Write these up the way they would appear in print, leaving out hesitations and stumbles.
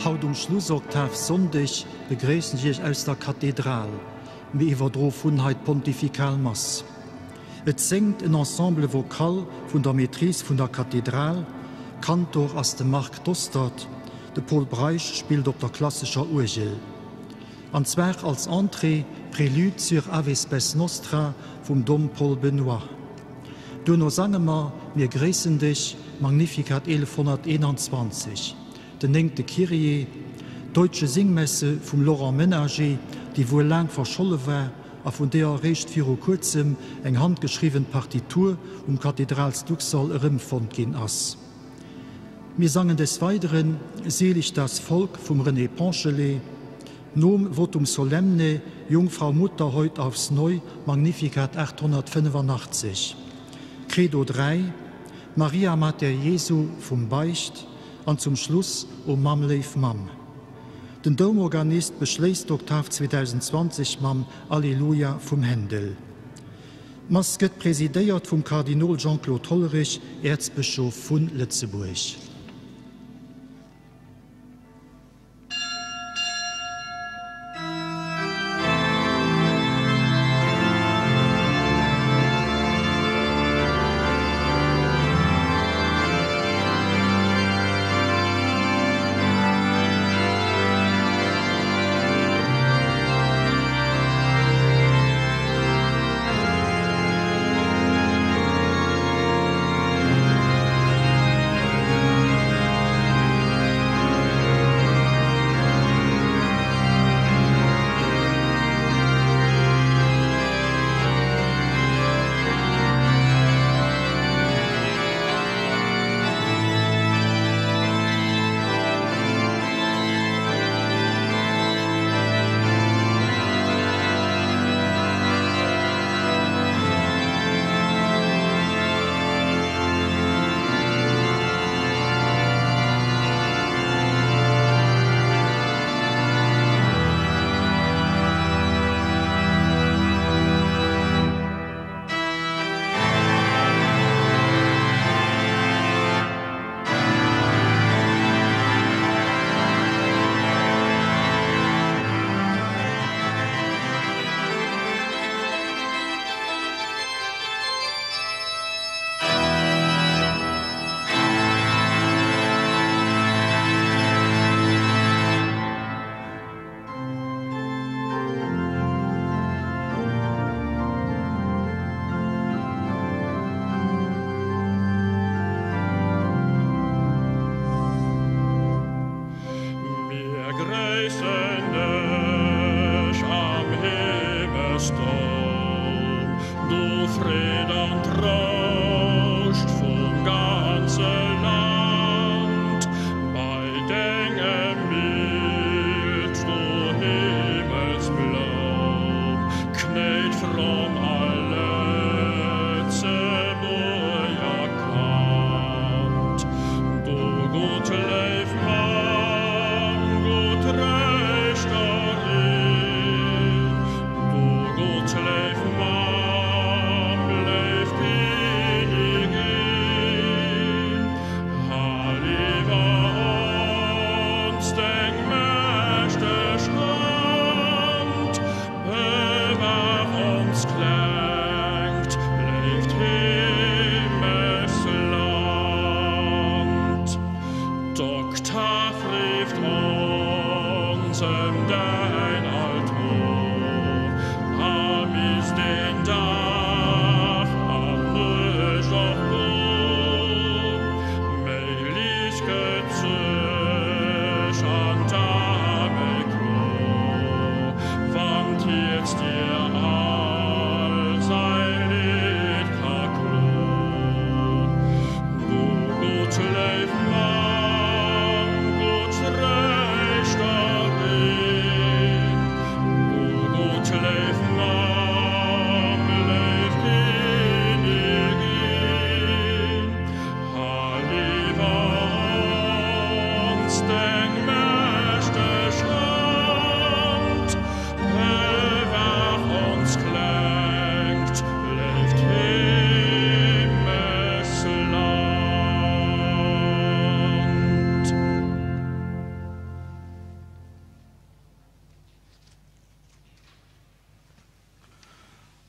Haut um Schlussoktav Sonndeg begréissen ech Iech aus der Kathedral. Mir iwwerdro vun hei d'Pontifikal Mass. Et séngt en Ensemble vocal vun der Maîtrise vun der Kathedral. Kantor ass de Marc Dostert. De Pol Breisch spillt op der klassescher Uergel. An zwar als Entrée Prélude sur Ave Spes Nostra vum Dom Paul Benoy. Duerno sange mer Mir gréissen dech, Magnificat 1121, den néngte Kyrie, d'Deutsche Singmesse vum Laurent Menager, déi wuel laang verscholle war a vun deeër eréischt viru kuerzem eng handgeschriwwen Partitur um Kathedralsduxall erëmfonnt ginn ass. Mir sangen des Weideren Selig das Volk vum René Ponchelet, nom Votum solemne Jungfrau Mutter heut aufs Neu, Magnificat 885, Credo 3, Maria Mater Jesu vum Beicht an zum Schluss O Mamm léif Mamm. Den Doumorganist beschléisst d'Oktav 2020 mam Alleluia vum Händel. D'Mass gëtt presidéiert vum Kardinol Jean-Claude Hollerich, Äerzbëschof vu Lëtzebuerg.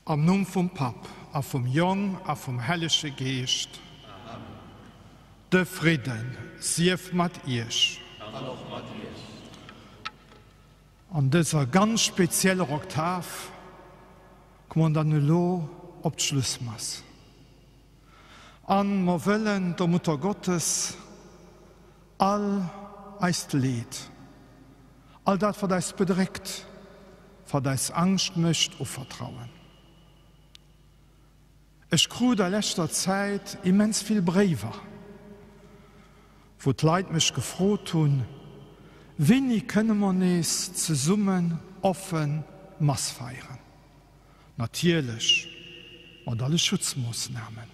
Am Numm vum Papp a vum Jong a vum Hellege Geescht. Amen. De Fridden sief mat iech. An och mat iech. An dëser ganz spezieller Oktav komme mer dann elo op d'Schlussmass. An mer wëllen der Mutter Gottes all eist Leed, all dat wat eis bedréckt, wat eis Angscht mécht, uvertrauen. Ech krut a leschter Zäit immens vill Bréiwer, wou d'Leit mech gefrot hunn, Wéini kënne mer nees zesummen offen Mass feieren? Natierlech mat alle Schutzmoossnamen.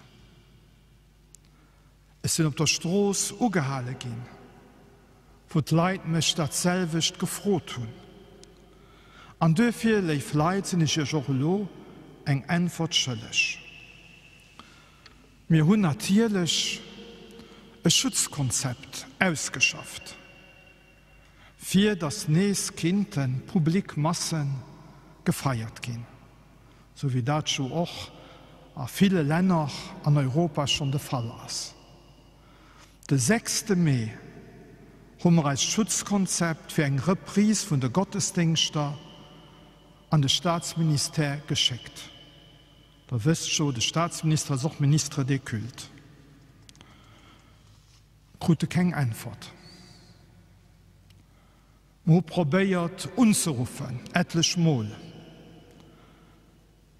Ech sinn op der Strooss ugehale ginn, wou d'Leit mech dat selwecht gefrot hunn. An duerfir, léif Leit, sinn ech Iech och elo eng Äntwert schëlleg. Mir hunn natierlech e Schutzkonzept ausgeschafft, fir datt nees kinnte public Masse gefeiert ginn, sou wéi dat jo och a ville Länner an Europa schonn de Fall ass. De sechste Mee hu mer eist Schutzkonzept fir eng Reprise vun de Gottesdéngschter an de Staatsministère geschéckt. Der wësst jo, de Staatsminister ass och Ministre des cultes. Krute keng Äntwert. Mer hu probéiert unzeruffen, etlech Mol.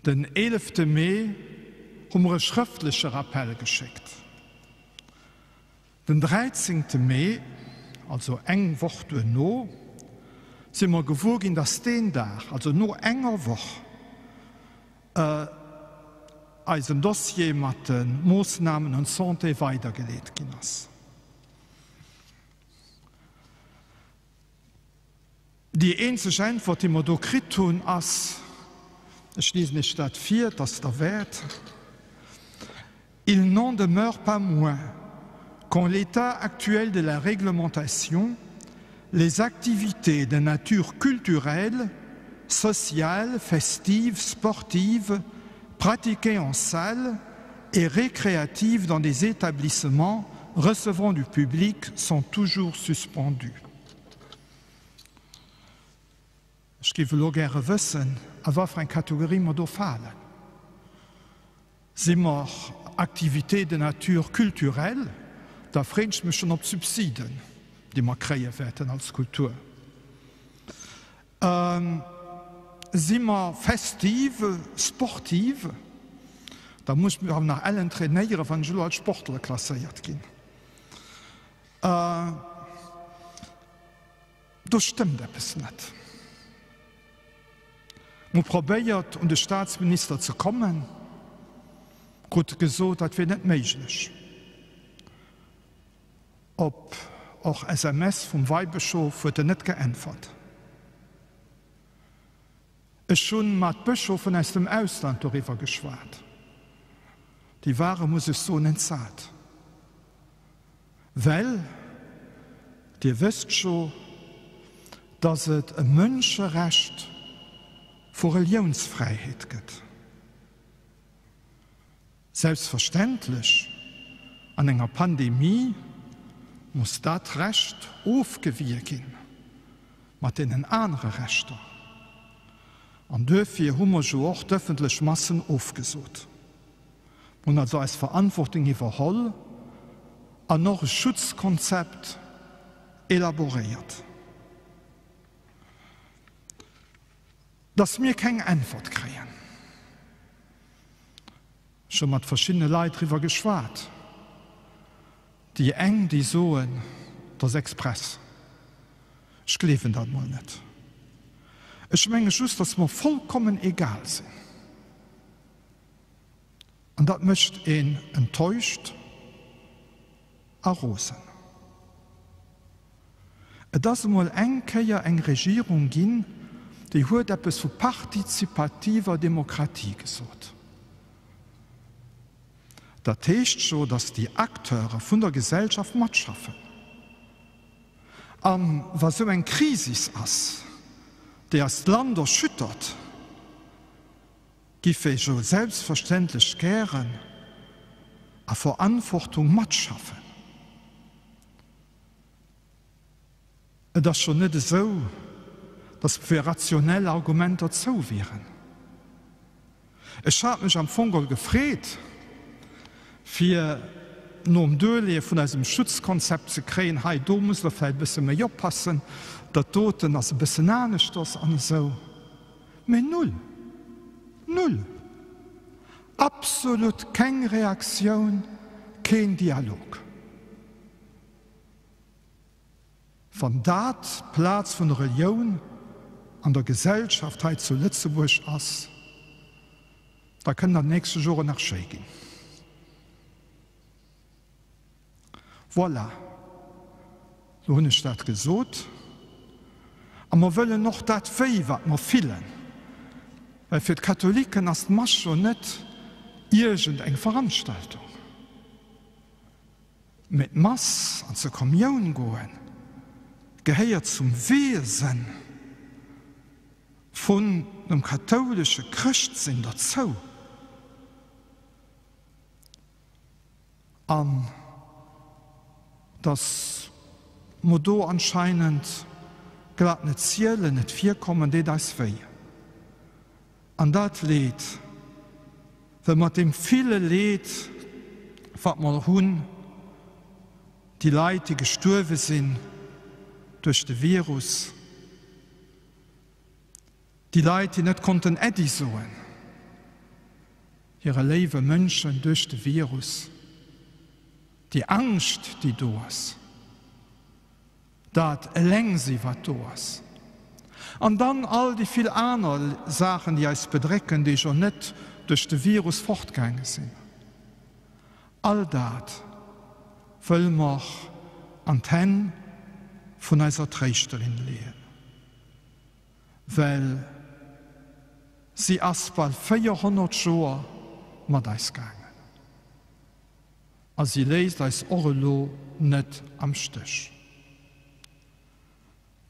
Den eelefte Mee hu mer e schrëftleche Rappell geschéckt. Den dräizéngte Mee, also eng Woch duerno, si mer gewuer ginn, dass deen Dag, also no enger Woch, eisen Dossier mat de Moossnamen un d'Santé weidergeleet ginn ass. Déi eenzeg Äntwert, déi mer do kritt hunn, ass, ech liesen Iech dat vir, et ass derwäert, Il n'en demeure pas moins qu'en l'état actuel de la réglementation, les activités de nature culturelle, sociale, festive, sportive, pratiquées en salle et récréatives dans des établissements recevant du public sont toujours suspendues. Ech géif elo gäre wëssen, a wat fir eng Kategorie mer do falen. Si mer Activités de nature culturelle? Da freen ech mech schonn op d'Subsiden, déi mer kréie wäerten als Kultur. Si mer festive, sportive? Da muss ech mech awer nach ellen trainéieren, wann ech elo als Sportler klasséiert ginn. Do stëmmt eppes net. Mer hu probéiert, un de Staatsminister ze kommen, krute gesot, dat wier net méiglech. Op och SMS vum Weibëschof huet en net geäntwert. Ech hu mat Bëschofen aus dem Ausland doriwwer geschwat. Déi ware, muss ech soen, entsat. Well Dir wësst jo, dass et e Mënscherecht vu Reliounsfräiheet gëtt. Selbstverständlech, an enger Pandemie muss dat Recht ofgewie ginn mat deenen anere Rechter. An duerfir hu mer jo och d'ëffentlech Massen ofgesot. Mer hunn also eis Verantwortung iwwerholl an och e Schutzkonzept elaboréiert. Dass mir keng Äntwert kréien. Ech hu mat verschiddene Leit driwwer geschwat. Déi eng, déi soen, et ass express. Ech gleewen dat mol net. Ech menge just, dass mer vollkommen egal sinn. An dat mécht een enttäuscht a rosen. Et ass emol eng Kéier eng Regierung ginn, déi huet eppes vu partizipativer Demokratie gesot. Dat heescht jo, datt déi Acteure vun der Gesellschaft matschaffen. A wa sou eng Krisis ass, déi eist Land erschüttert,. Giff ee jo selbstverständlech gären a Verantwortung matschaffen. Et ass jo net esou, datt fir rationell Argumenter zou wieren. Ech hat mech am Fong geholl gefreet, fir nom Duerleeë vun eisem Schutzkonzept ze kréien, hei do musst Der vläicht e bësse méi oppassen, dat doten ass e bëssen aneschters an esou. Mee null! Null! Absolut keng Reaktioun, keen Dialog. Wann dat d'Plaz vun der Relioun an der Gesellschaft hei zu Lëtzebuerg ass, da kënnt an den nächste Joren nach schéi ginn. Voilà, lo hunn ech dat gesot. A mer wëllen och dat Wéi, wat mer fillen, well fir d'Katholiken ass d'Mass jo net iergend eng Veranstaltung. Mee d'Mass an zur Kommioun goen gehéiert zum Wiesen vun dem kathoulesche Chrëschtsinn derzou. An datt mer do anscheinend glat net zielen, net virkommen, deet eis wéi. An dat Leed, well mat deem ville Leed, wat mer hunn, déi Leit, déi gestuerwe sinn duerch de Virus, déi Leit, déi net konnten Äddi soen hire léiwe Mënschen duerch de Virus, déi Angscht, déi do ass, Dat eleng si wat do ass. An dann all déi vill aner Saachen, déi eis bedrécken, déi jo net duerch de Virus fortgaange sinn. All dat wëlle mer an d'Hänn vun eiser Tréischterin leeën, well si ass bal 400 Joer mat eis gaangen. A si léisst eis och elo net am Stéch.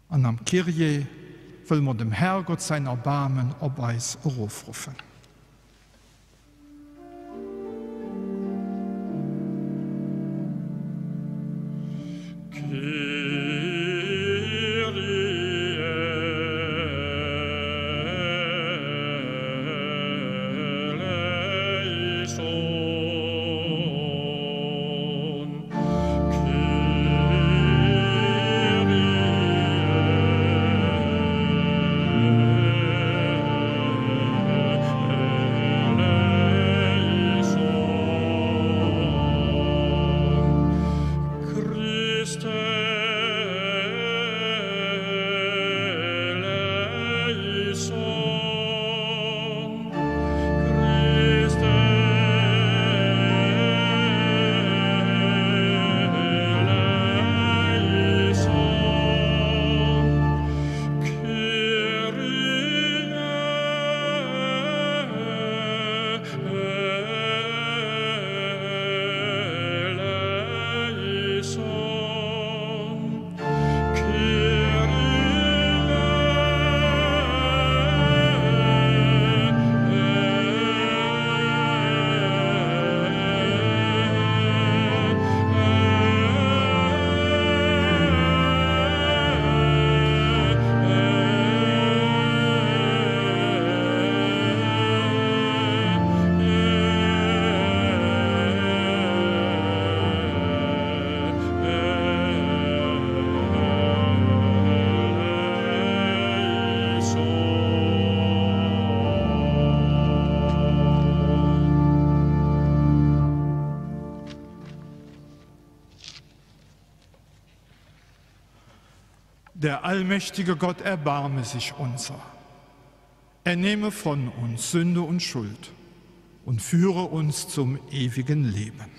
An am Kyrie wëlle mer dem Herrgott säin Erbaarmen op eis erofruffen. Der allmächtige Gott erbarme sich unser. Er nehme von uns Sünde und Schuld und führe uns zum ewigen Leben.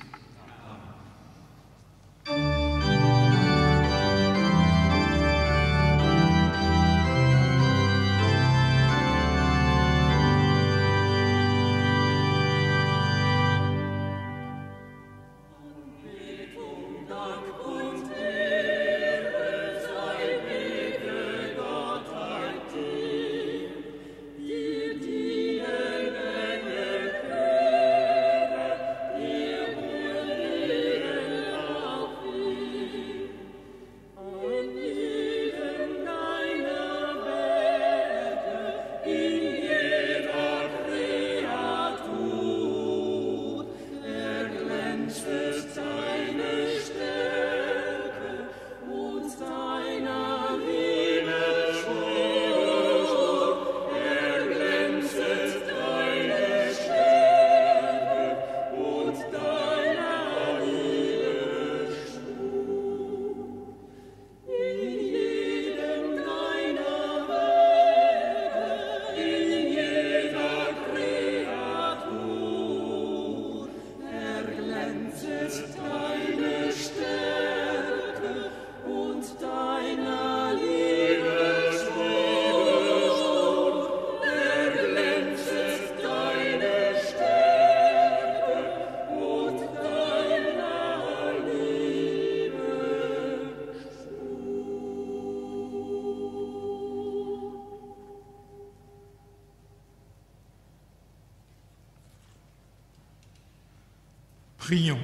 Prions.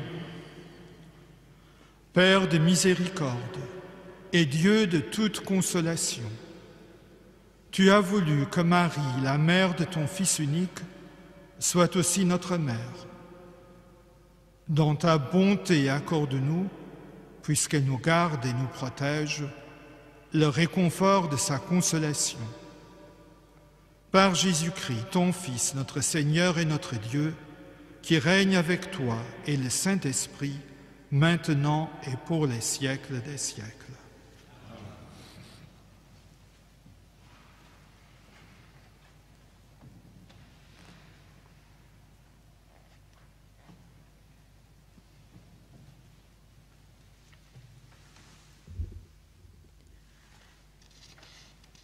Père de miséricorde et Dieu de toute consolation, tu as voulu que Marie, la mère de ton Fils unique, soit aussi notre mère. Dans ta bonté, accorde-nous, puisqu'elle nous garde et nous protège, le réconfort de sa consolation. Par Jésus-Christ, ton Fils, notre Seigneur et notre Dieu, qui règne avec toi et le Saint-Esprit, maintenant et pour les siècles des siècles.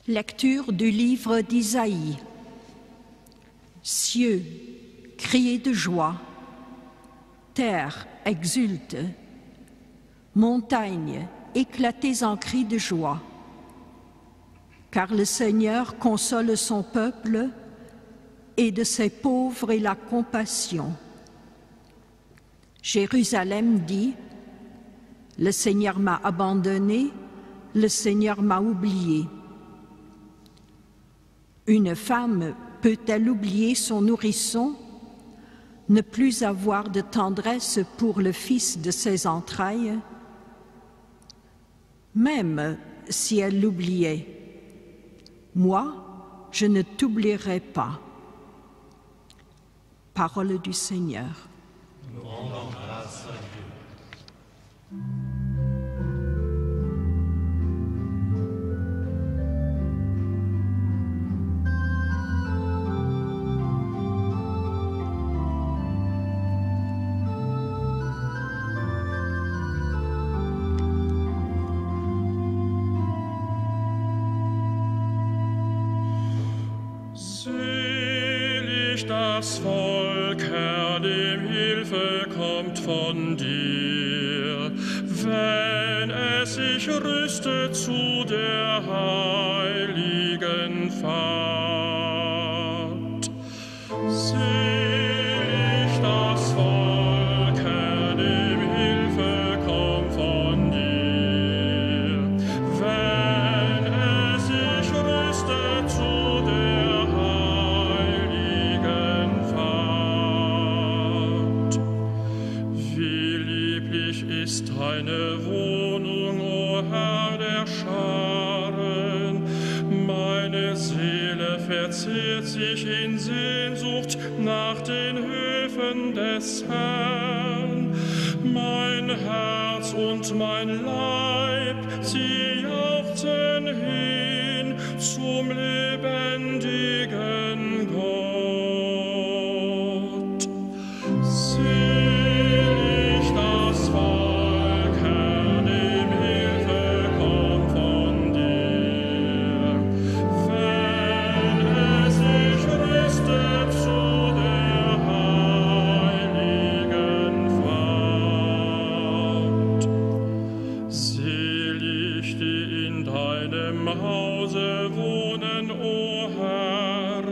Lecture du livre d'Isaïe. Cieux, criez de joie, terre, exulte, montagne, éclatez en cris de joie. Car le Seigneur console son peuple et de ses pauvres et la compassion. Jérusalem dit, Le Seigneur m'a abandonné, le Seigneur m'a oublié. Une femme peut-elle oublier son nourrisson, ne plus avoir de tendresse pour le fils de ses entrailles Même si elle l'oubliait, moi, je ne t'oublierai pas. Parole du Seigneur. Nous rendons grâce à Dieu. Selig das Volk, Herr, dem Hilfe kommt von dir, wenn es sich rüstet zu der heiligen Fahrt. Selig das Volk, Herr, dem Hilfe kommt von dir, wenn es sich rüstet zu der heiligen Fahrt. Wie lieblich ist deine Wohnung, o Herr der Scharen! Meine Seele verzehrt sich in Sehnsucht nach den Höfen des Herrn. Mein Herz und mein Leib, sie jauchzen hin zum lebendigen Gott. Selig das Volk, Herr, dem Hilfe kommt von dir, wenn es sich rüstet zu der heiligen Fahrt. Selig, die in deinem Hause wohnen, o Herr,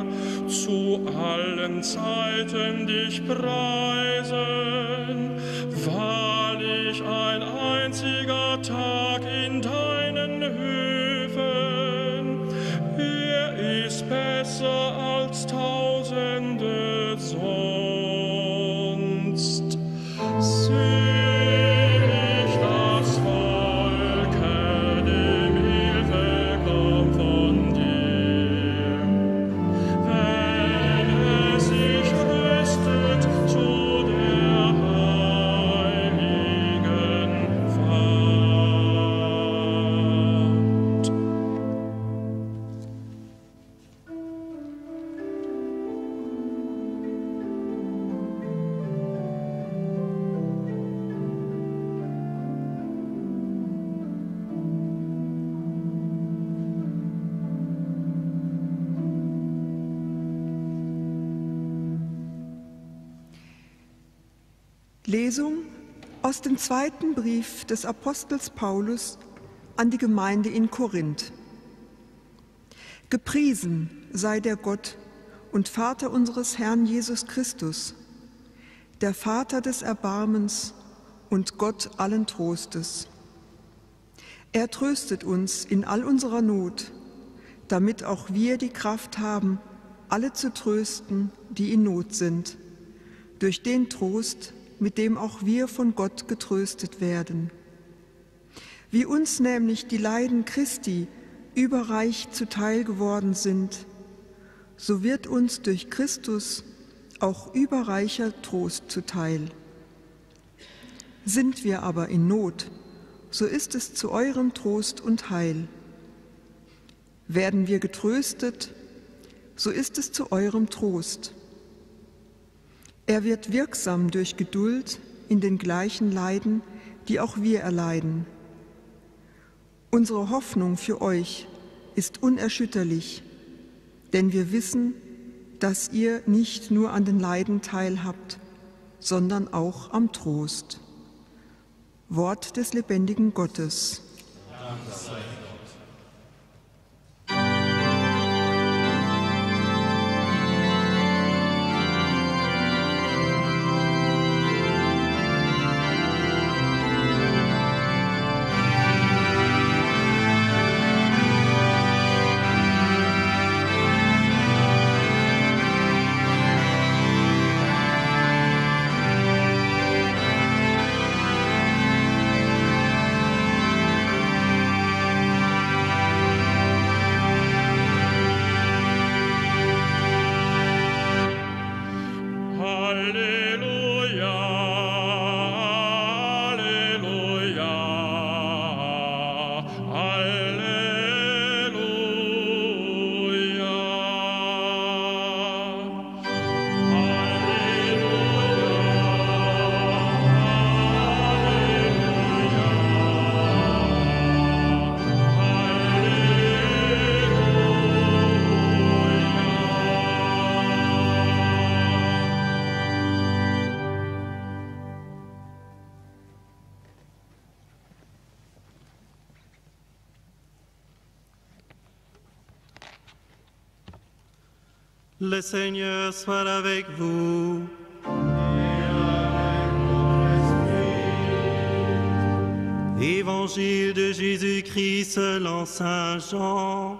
zu allen Zeiten dich preisen. Wahrlich ein einziger Tag in deinen Höfen, er ist besser als tausende sonst. Selig das Volk, Herr, dem Hilfe kommt von dir, wenn es sich rüstet zu der heiligen Fahrt. Lesung aus dem zweiten Brief des Apostels Paulus an die Gemeinde in Korinth. Gepriesen sei der Gott und Vater unseres Herrn Jesus Christus, der Vater des Erbarmens und Gott allen Trostes. Er tröstet uns in all unserer Not, damit auch wir die Kraft haben, alle zu trösten, die in Not sind, durch den Trost, mit dem auch wir von Gott getröstet werden. Wie uns nämlich die Leiden Christi überreich zuteil geworden sind, so wird uns durch Christus auch überreicher Trost zuteil. Sind wir aber in Not, so ist es zu eurem Trost und Heil. Werden wir getröstet, so ist es zu eurem Trost. Er wird wirksam durch Geduld in den gleichen Leiden, die auch wir erleiden. Unsere Hoffnung für euch ist unerschütterlich, denn wir wissen, dass ihr nicht nur an den Leiden teilhabt, sondern auch am Trost. Wort des lebendigen Gottes. Dank sei Gott. Le Seigneur soit avec vous. Évangile de Jésus-Christ selon Saint Jean.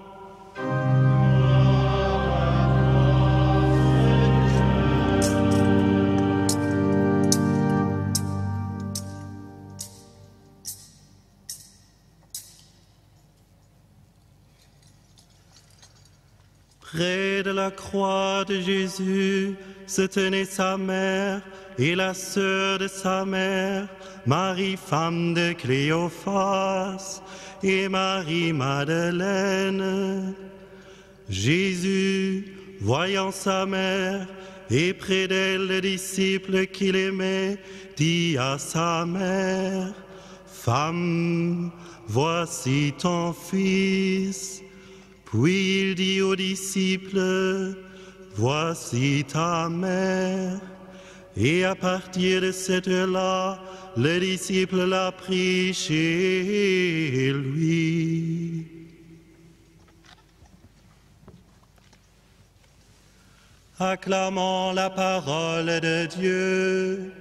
Près de la croix de Jésus se tenait sa mère et la sœur de sa mère, Marie, femme de Cléophas, et Marie Madeleine. Jésus, voyant sa mère et près d'elle le disciple qu'il aimait, dit à sa mère, Femme, voici ton fils. Puis il dit aux disciples, Voici ta mère. Et à partir de cette heure-là, le disciple l'a pris chez lui. Acclamons la parole de Dieu.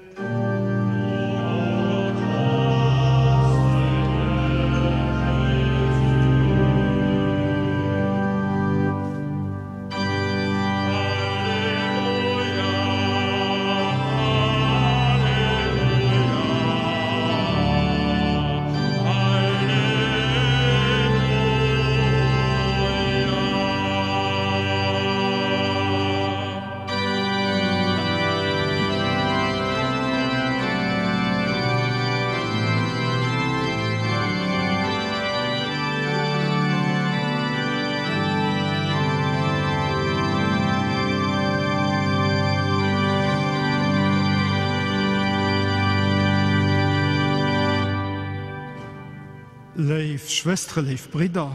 Léif Schwëstere, léif Bridder,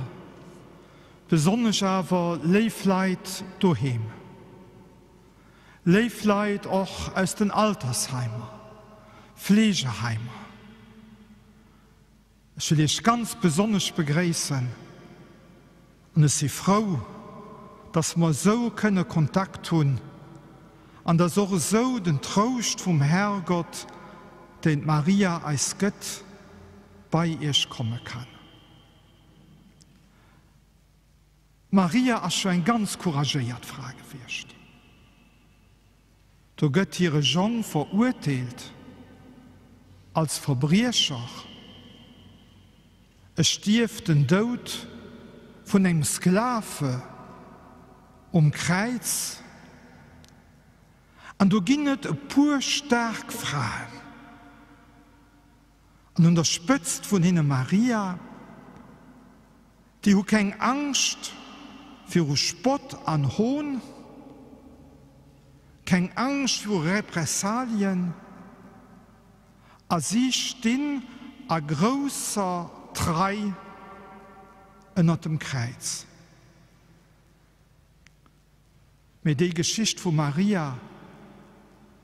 besonnesch awer léif Leit doheem, léif Leit och aus den Altersheimer, Fleegeheimer, ech wëll Iech ganz besonnesch begréissen an ech si frou, dass mer esou kënne Kontakt hunn. An dass och esou den Trouscht vum Herrgott, deen d'Maria eis gëtt, bei iech komme kann. D'Maria ass scho eng ganz couragéiert Fra gewiescht. Do gëtt hire Jong verurteelt als Verbriecher, e stierft den Doud vun engem Sklave um Kräiz, an do ginn et e puer staark Fraen, an un der Spëtzt vun hinne Maria, déi hu keng Angscht viru Spott an Hohn, keng Angscht viru Repressalien, a si stinn a grousser Trei ënnert dem Kräiz. Mee déi Geschicht vu Maria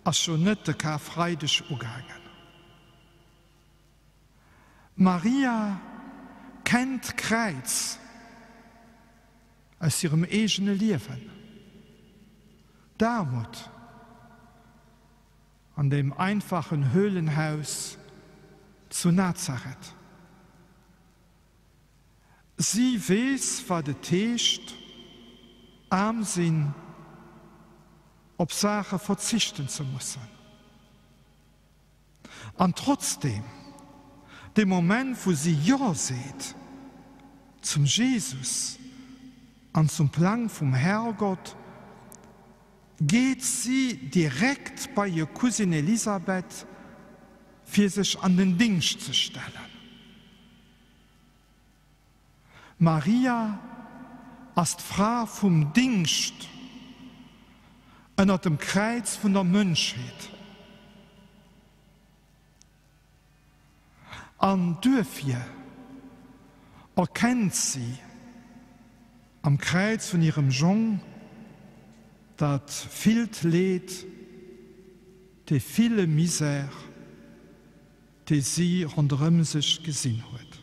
ass jo net de Karfreideg ugaangen. D'Maria kennt d'Kräiz aus hirem eegene Liewen, d'Aarmut an deem einfachen Höhlenhaus zu Nazareth. Si weess, wat et heescht, aarm sinn, op Saache verzichten ze mussen. An trotzdeem, dee Moment, wou si Jo seet zum Jesus an zum Plang vum Herrgott, geet si direkt bei hir Cousine Elisabeth, fir sech an den Dingscht ze stellen. Maria ass d'Fra vum Dingscht ënnert dem Kräiz vun der Mënschheet. An duerfir erkennt si am Kräiz vun hirem Jong dat villt Leed, dee ville Misär, dee si ronderëm sech gesinn huet.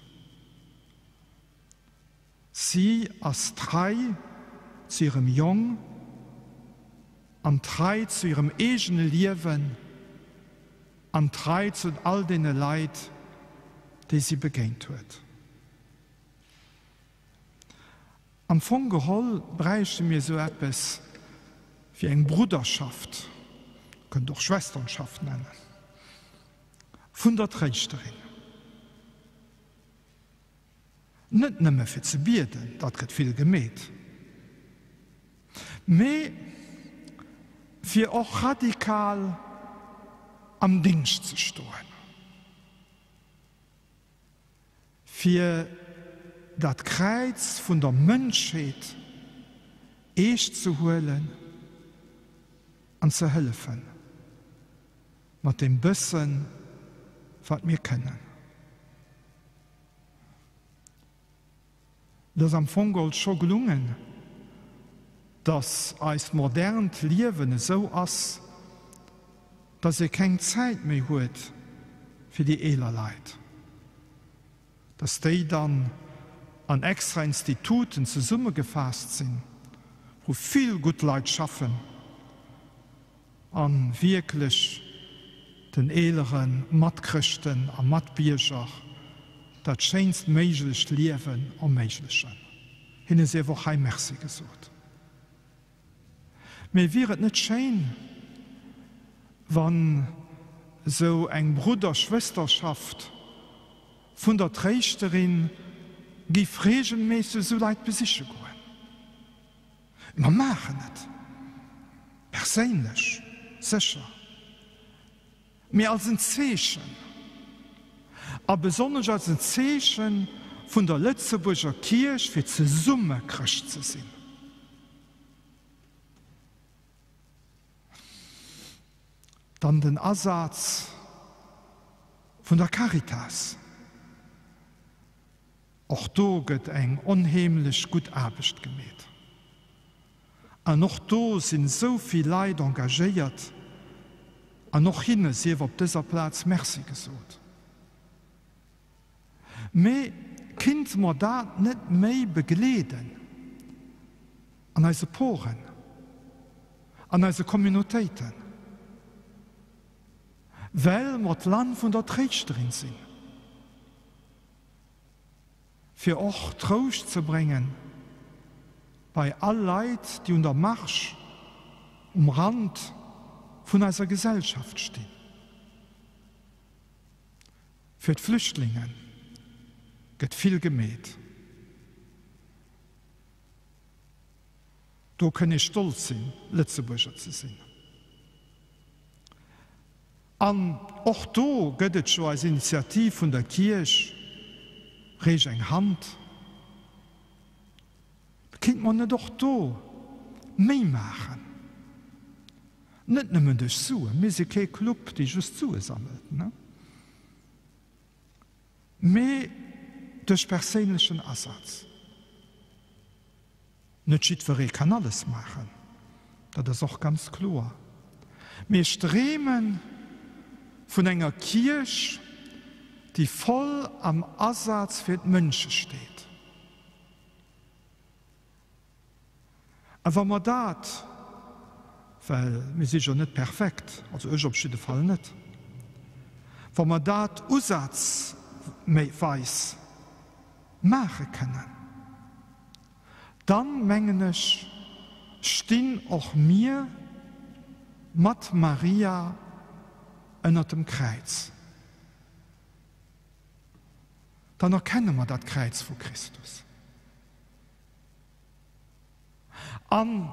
Si ass trei zu hirem Jong an trei zu hirem eegene Liewen an trei zu all deene Leit, déi si begéint huet. Am Fong geholl bräichte mir esou eppes wéi eng Brudderschaft, kënnt och Schwesternschaft nennen, vun der Tréischterin. Net nëmme fir ze bieden, dat gëtt vill gemeet, mee fir och radikal am Dingscht ze stoen. Fir dat Kräiz vun der Mënschheet eescht ze huelen an ze hëllefen, mat deem bëssen, wat mir kënnen. Et ass am Fong geholl scho gelungen, dass eist modernt Liewen esou ass, dass ee keng Zäit méi huet fir déi eeler Leit, dass déi dann an extra Instituten zesummegefaasst sinn, wou vill gutt Leit schaffen a wierklech den eelere Matchrëschten a Matbierger dat schéinst méiglecht Liewen erméiglechen. Hinne sief och hei Merci gesot. Mee wier et net schéin, wann esou eng Brudder-Schwësterschaft vun der Tréischterin giff regelméisseg esou Leit besiche goen? Mer maachen et perséinlech sécher, mee als en Zeechen, a besonnesch als en Zeeche vun der Lëtzebuerger Kierch fir zesumme Chrëscht ze sinn. Dann den Asaz vun der Caritas. Och do gëtt eng onheemlech gutt Aarbecht gemeet. An och do sinn esou vill Leit engagéiert an och hinne sief op dëser Plaz Merci gesot. Mee kinnte mer dat net méi begleeden an eise Poren? An eise Communautéiten, well mer d'Land vun der Tréischterin sinn, fir och Trouscht ze bréngen bei all Leit, déi un der Marge, um Rand vun eiser Gesellschaft stinn. Fir d'Flüchtlinge gëtt vill gemeet. Do kënn ee stolz sinn, Lëtzebuerger ze sinn. An och do gëtt et jo eis Initiativ vun der Kierch, Reech eng Hand. Kéint mer net och do méi maachen? Net nëmmen duerch Suen, mir si kee Club, dee just Sue sammelt, ne? Mee duerch perséinlechen Asaz. Net jiddweree kann alles maachen, dat ass och ganz kloer. Mee ech dreeme vun enger Kierch, déi voll am Asaz fir d'Mënsche steet. A wa mer dat, well mir si jo net perfekt, also ech op jidde Fall net, wa mer dat usazweis maache kënnen, dann, mengen ech, stinn och mir mat Maria ënnert dem Kräiz. Dann erkenne mer dat Kräiz vu Christus. An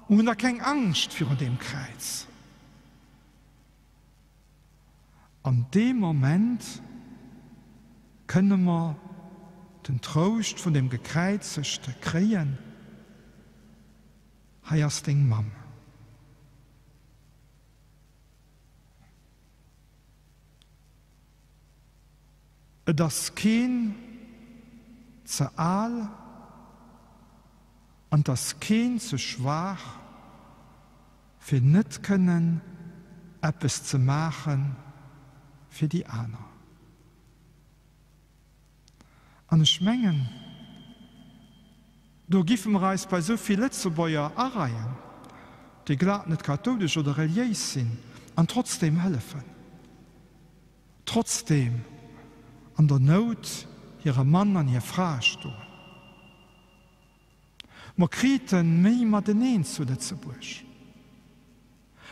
mer hunn da keng Angscht virun deem Kräiz. An deem Moment kënne mer den Trouscht vun dem Gekräizegte kréien, Hei ass deng Mamm. Et ass keen ze al an 't ass keen ze schwaach, fir net kënnen eppes ze maache fir déi aner. An ech mengen, do giffe mer eis bei esou vill Lëtzebuerger areien, déi glat net kathoulesch oder reliéis sinn an trotzdeem hëllefen, trotzdeem an der Nout hire Mann an hir Fra stoen. Mer kriten méi mateneen zu Lëtzebuerg.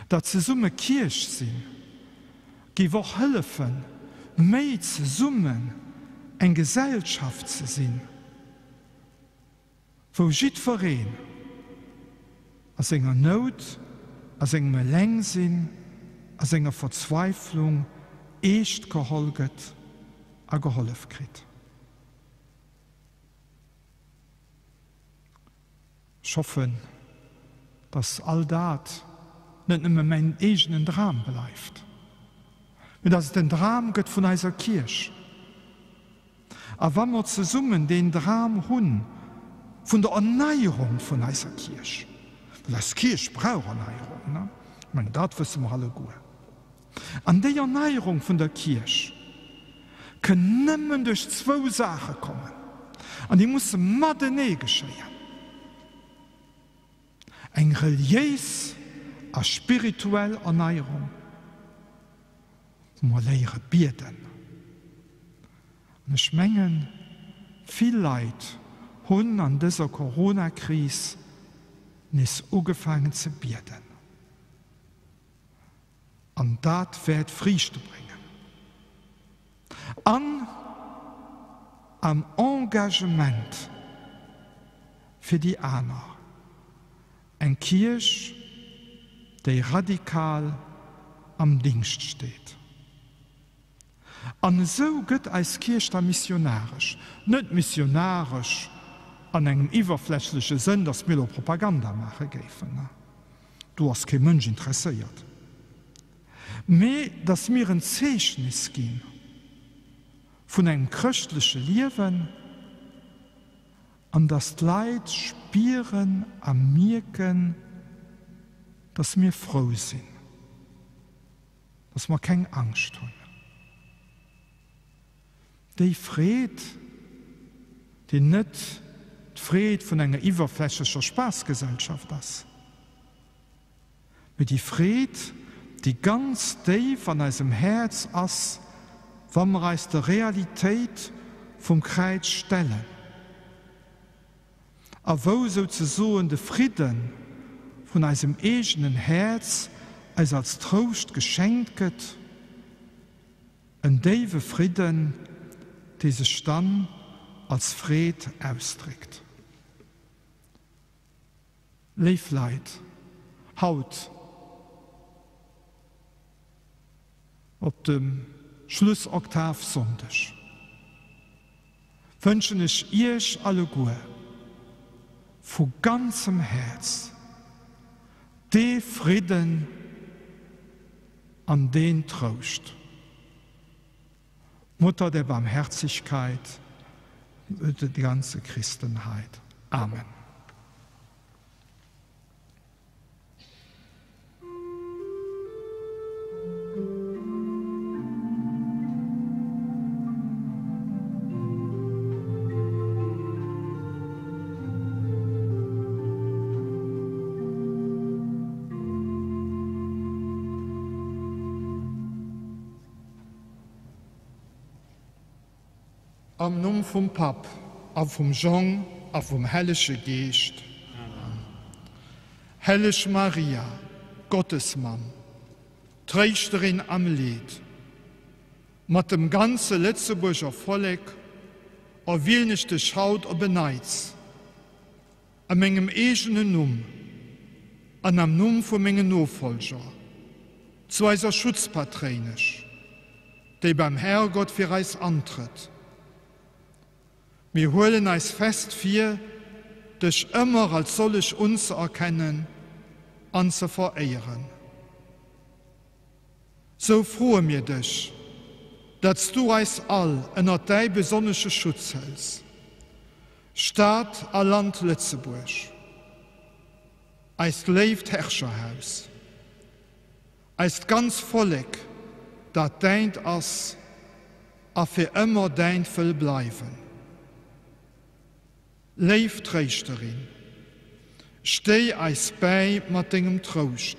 Dat zesumme Kierch sinn géif och hëllefen, méi zesummen eng Gesellschaft ze sinn, wou jiddwereen a senger Nout, a sengem Elengsinn, a senger Verzweiflung eescht geholl gëtt a gehollef kritt. Ech hoffen, dass all dat net nëmme mäin eegenen Dram bleift, mee dass et den Dram gëtt vun eiser Kierch. A wa mer zesummen deen Dram hu vun der Erneierung vun eiser Kierch, well eis Kierch brauch Erneierung, ne? Ech mengen, dat wësse mer alleguer. An déi Erneierung vun der Kierch kënn nëmmen duerch zwou Saache kommen, an déi musse matenee geschéien, eng reliéis a spirituell Erneierung, wou mer léiere bieden. An ech mengen, vill Leit hunn an dëser Corona-Kris nees ugefaangen ze bieden. An dat wäert Friichte bréngen. An am Engagement fir déi aner. Eng Kierch, déi radikal am Dingscht steet. An esou gëtt eis Kierch da missionaresch. Net missionaresch an engem iwwerflächleche Sënn, datt mir elo Propaganda maache géifen, do ass kee Mënsch interesséiert, mee datt mir en Zeechnes gi vun engem chrëschtleche Liewen an datt d'Leit spieren a mierken, datt mir frou sinn. Dass mer keng Angscht hunn. Déi Freed, déi net d'Freed vun enger iwwerflächlecher Spaassgesellschaft ass. Mee déi Freed, déi ganz déif an eisem Häerz ass, wa mer eis der Realitéit vum Kräiz stellen a wou souzesoen de Fridde vun eisem eegenen Häerz eis als Trouscht geschenkt gëtt, en déiwe Fridden, dee sech dann als Freed ausdréckt. Léif Leit, haut op dem Schlussoktavsonndeg wënschen ech Iech alleguer vu ganzem Häerz dee Fridden an deen Trouscht. Mutter der Barmherzigkeit, die ganze Christenheit. Amen. Am Numm vum Papp a vum Jong a vum Hellege Geescht. Amen. Helleg Maria, Gottesmamm, Tréischterin am Leed, mat dem ganze Lëtzebuerger Vollek erwielen ech dech haut op en Neits a mengem eegenen Numm an am Numm vu mengen Nofollger zu eiser Schutzpatréinesch, déi beim Herrgott fir eis antrëtt. Mir huelen eis fest vir, dech ëmmer als sollech unzeerkennen an ze veréieren. Sou froe mir dech, datt s du eis all ënnert däi besonnesche Schutz hëls, Stad a Land Lëtzebuerg, eist léift Herrscherhaus, eist ganz Vollek, dat däint ass a fir ëmmer däint wëll bleiwen. Léif Tréischterin, stéi eis bäi mat dengem Trouscht,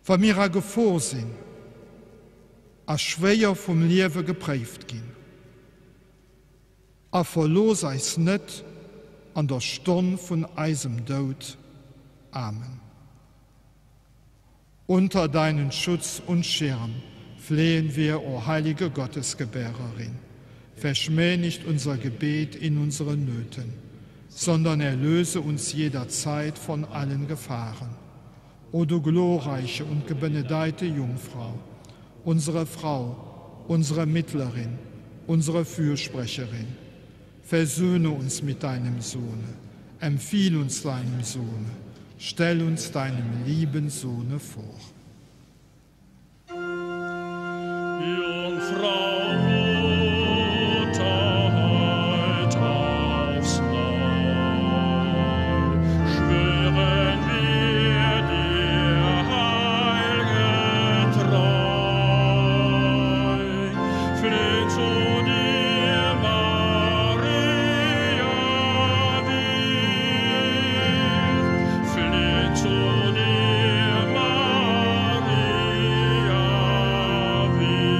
wa mir a Gefor sinn a schwéier vum Liewe gepréift ginn. A verlooss eis net an der Stonn vun eisem Doud. Amen. Unter deinen Schutz und Schirm flehen wir, o heilige Gottesgebärerin. Verschmäh nicht unser Gebet in unseren Nöten, sondern erlöse uns jederzeit von allen Gefahren. O du glorreiche und gebenedeite Jungfrau, unsere Frau, unsere Mittlerin, unsere Fürsprecherin, versöhne uns mit deinem Sohne, empfiehl uns deinem Sohne, stell uns deinem lieben Sohne vor. Jungfrau Mutter heut aufs Neu, schwören wir dir heilge Treu. Flehn zu dir, Maria, wir, flehn zu dir, Maria, wir.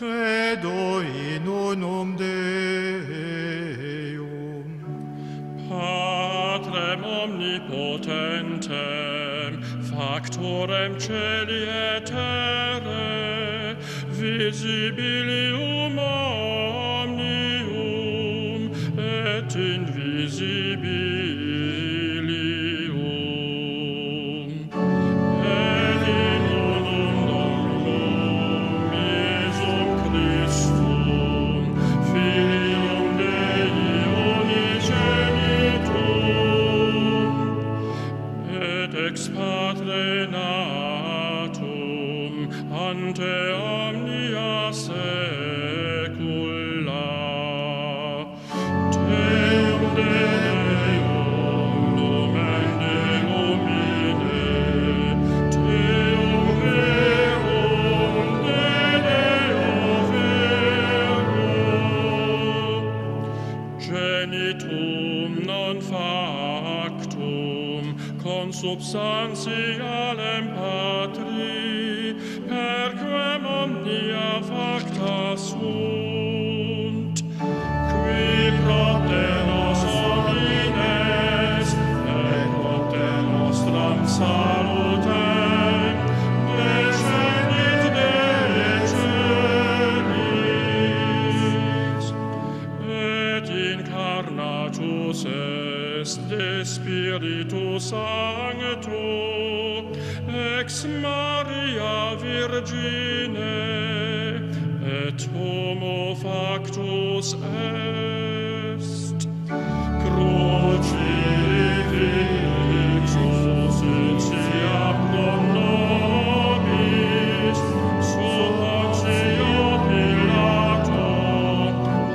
Credo in unum Deum. Patrem omnipotentem, factorem celi et terrae, visibilium omnium et invisibilium. Et in unum Dominum Iesum Christum, Filium Dei unigenitum, et ex Patre natum, ante omnia saecula. Deum de Deum, lumen de lumine, Deum verum de Deo vero, genitum non factum, consubstantialem Patri, per quem omnia facta sunt, qui propter nos homines, et propter nostram salutem, descendit de celis, et incarnatus est de Spiritu Sancto, ex Maria Virgine, et homo factus est. Crucifixus etiam pro nobis, sub Pontio Pilato,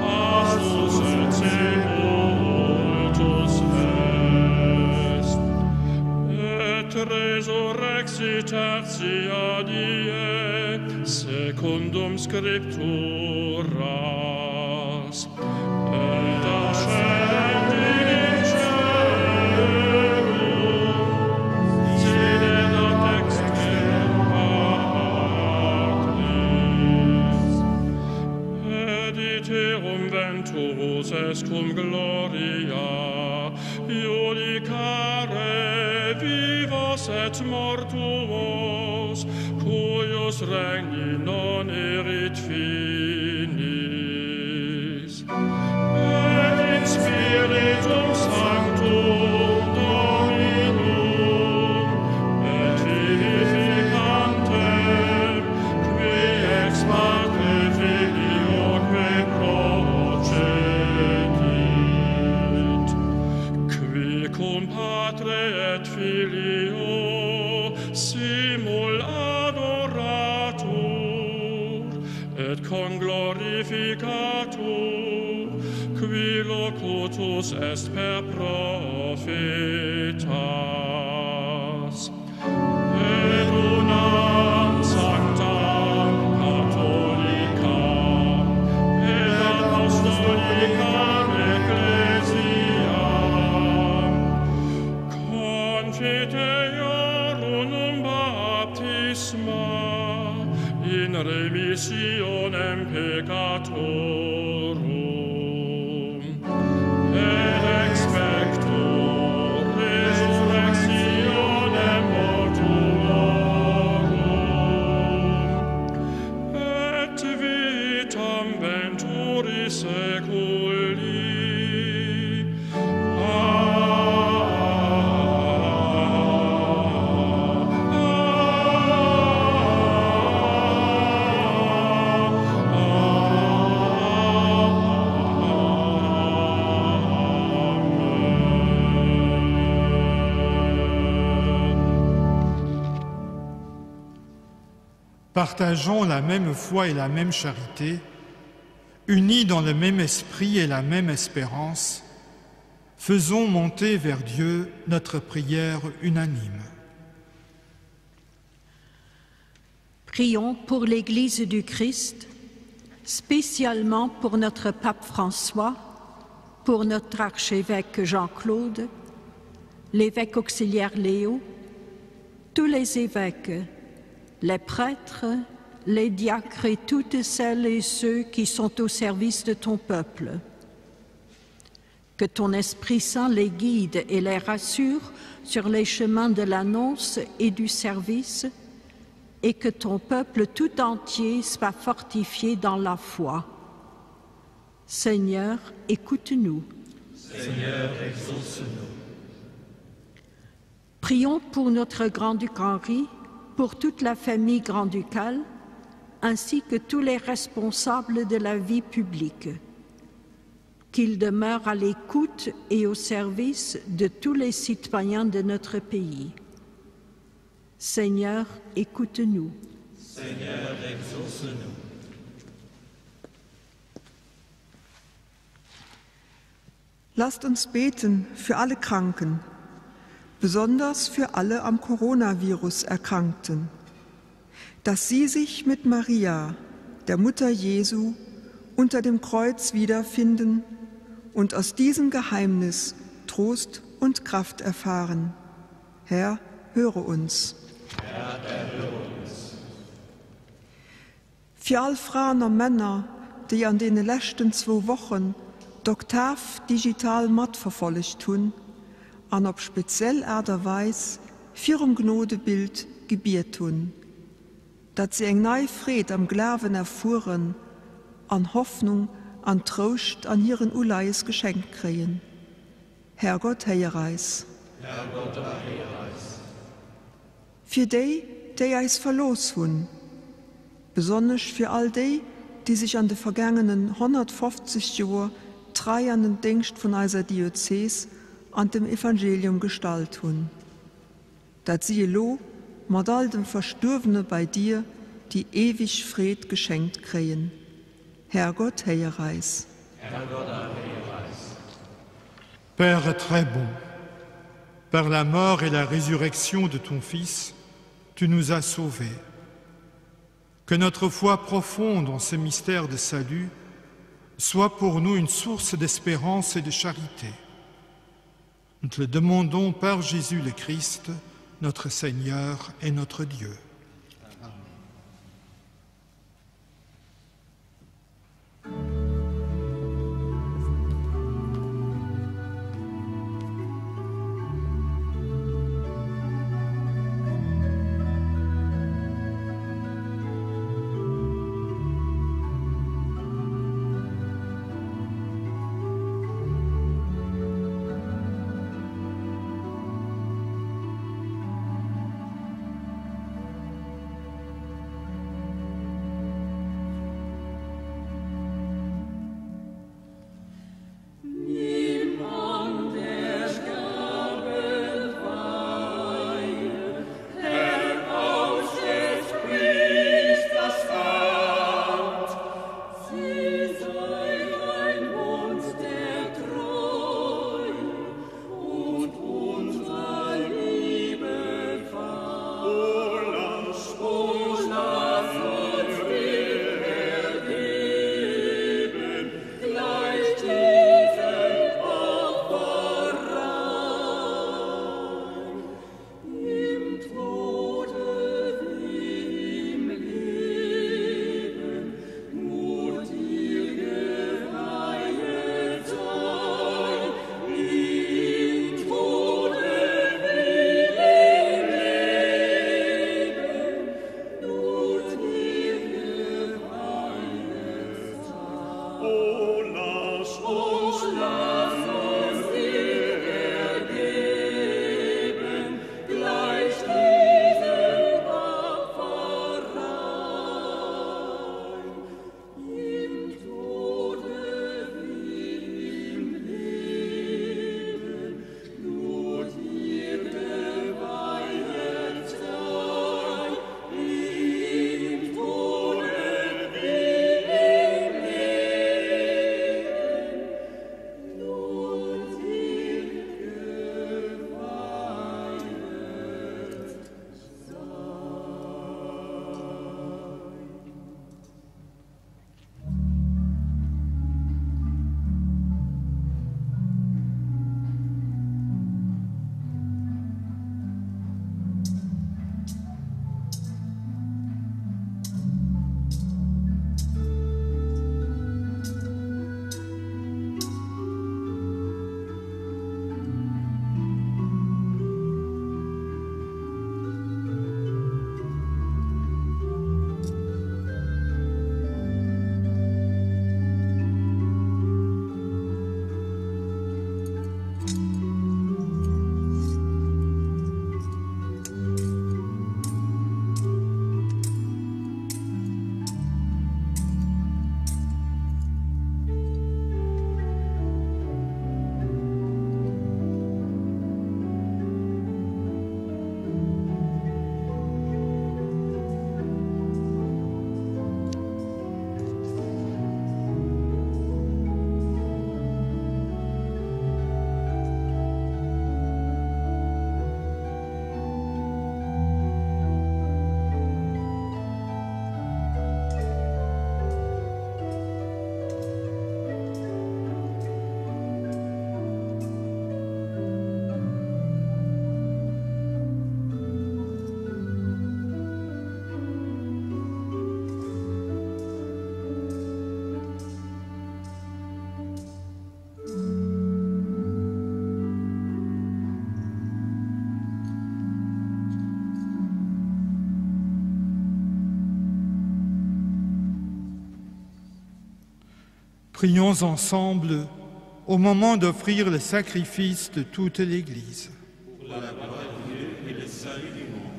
passus et sepultus est. Et resurrexit tertia die, secundum scripturas, et ascendit in caelum, sedet ad dexteram Patris. Et iterum venturus est cum gloria, iudicare vivos et mortuos, cuius regni non erit finis. Et in Spiritum Sanctum Dominum, et vivificantem, qui ex Patre Filioque procedit, qui cum Patre et Filio simul adoratur, et conglorificatur, qui locutus est per prophetas. Et unam sanctam catholicam et apostolicam ecclesiam confiteor unum baptisma in remissionem peccatorum et expecto resurrectionem mortuorum et vitam venturi saeculi. Partageons la même foi et la même charité, unis dans le même esprit et la même espérance, faisons monter vers Dieu notre prière unanime. Prions pour l'Église du Christ, spécialement pour notre pape François, pour notre archevêque Jean-Claude, l'évêque auxiliaire Léo, tous les évêques, les prêtres, les diacres et toutes celles et ceux qui sont au service de ton peuple. Que ton Esprit Saint les guide et les rassure sur les chemins de l'annonce et du service, et que ton peuple tout entier soit fortifié dans la foi. Seigneur, écoute-nous. Seigneur, exauce-nous. Prions pour notre grand-duc Henri, pour toute la famille grand-ducale, ainsi que tous les responsables de la vie publique. Qu'il demeure à l'écoute et au service de tous les citoyens de notre pays. Seigneur, écoute-nous. Seigneur, exauce-nous. Lasst uns beten für alle Kranken, besonders für alle am Coronavirus Erkrankten, dass sie sich mit Maria, der Mutter Jesu, unter dem Kreuz wiederfinden und aus diesem Geheimnis Trost und Kraft erfahren. Herr, höre uns. Herr, erhöre uns. Fir all Fraen a Männer, déi an deene leschten zwou Wochen d'Oktav digital matverfollegt hunn an op speziell Aart a Weis virum Gnodebild gebiet hunn, datt si eng nei Freed am Glawen erfueren an Hoffnung an Trouscht an hiren Uleies geschenkt kréien. Herrgott, héier eis. Herrgott, erhéier eis. Fir déi, déi eis verlooss hunn, besonnesch fir all déi, déi sech an de vergaangenen 150 Joer trei an den Déngscht vun eiser Diözees an dem Evangelium gestallt hunn, dat si elo mat all dem Verstuerwene bei dir déi eweg Freed geschenkt kréien. Herrgott, héier eis. Herrgott, erhéier eis. Père très bon, par la mort et la résurrection de ton Fils, tu nous as sauvés. Que notre foi profonde en ce mystère de salut soit pour nous une source d'espérance et de charité. Nous te le demandons par Jésus le Christ, notre Seigneur et notre Dieu. Prions ensemble au moment d'offrir le sacrifice de toute l'Église. Pour la gloire de Dieu et le salut du monde.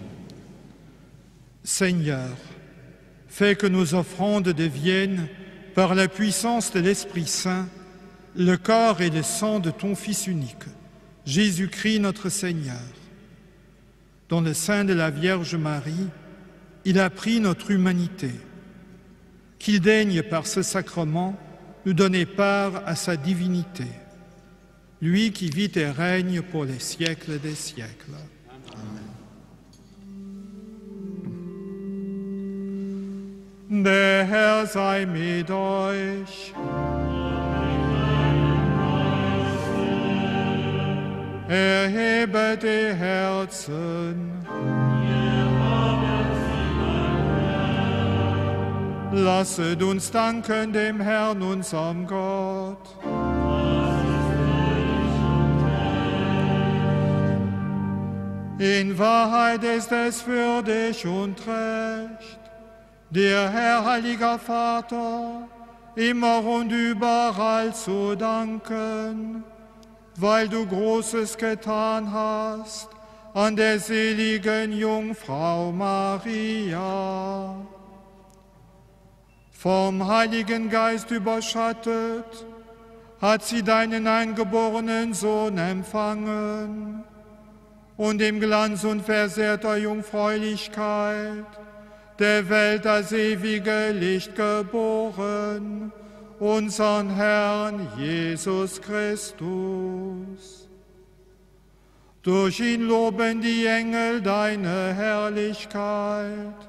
Seigneur, fais que nos offrandes deviennent, par la puissance de l'Esprit Saint, le corps et le sang de ton Fils unique, Jésus-Christ notre Seigneur. Dans le sein de la Vierge Marie, il a pris notre humanité. Qu'il daigne par ce sacrement nous donner part à sa divinité, lui qui vit et règne pour les siècles des siècles. Amen. Der Herr sei mit euch. Erhebe die Herzen. Lasset uns danken dem Herrn, unserem Gott. In Wahrheit ist es für dich und recht, dir, Herr, heiliger Vater, immer und überall zu danken, weil du Großes getan hast an der seligen Jungfrau Maria. Vom Heiligen Geist überschattet, hat sie deinen eingeborenen Sohn empfangen und im Glanz unversehrter Jungfräulichkeit der Welt als ewige Licht geboren, unseren Herrn Jesus Christus. Durch ihn loben die Engel deine Herrlichkeit,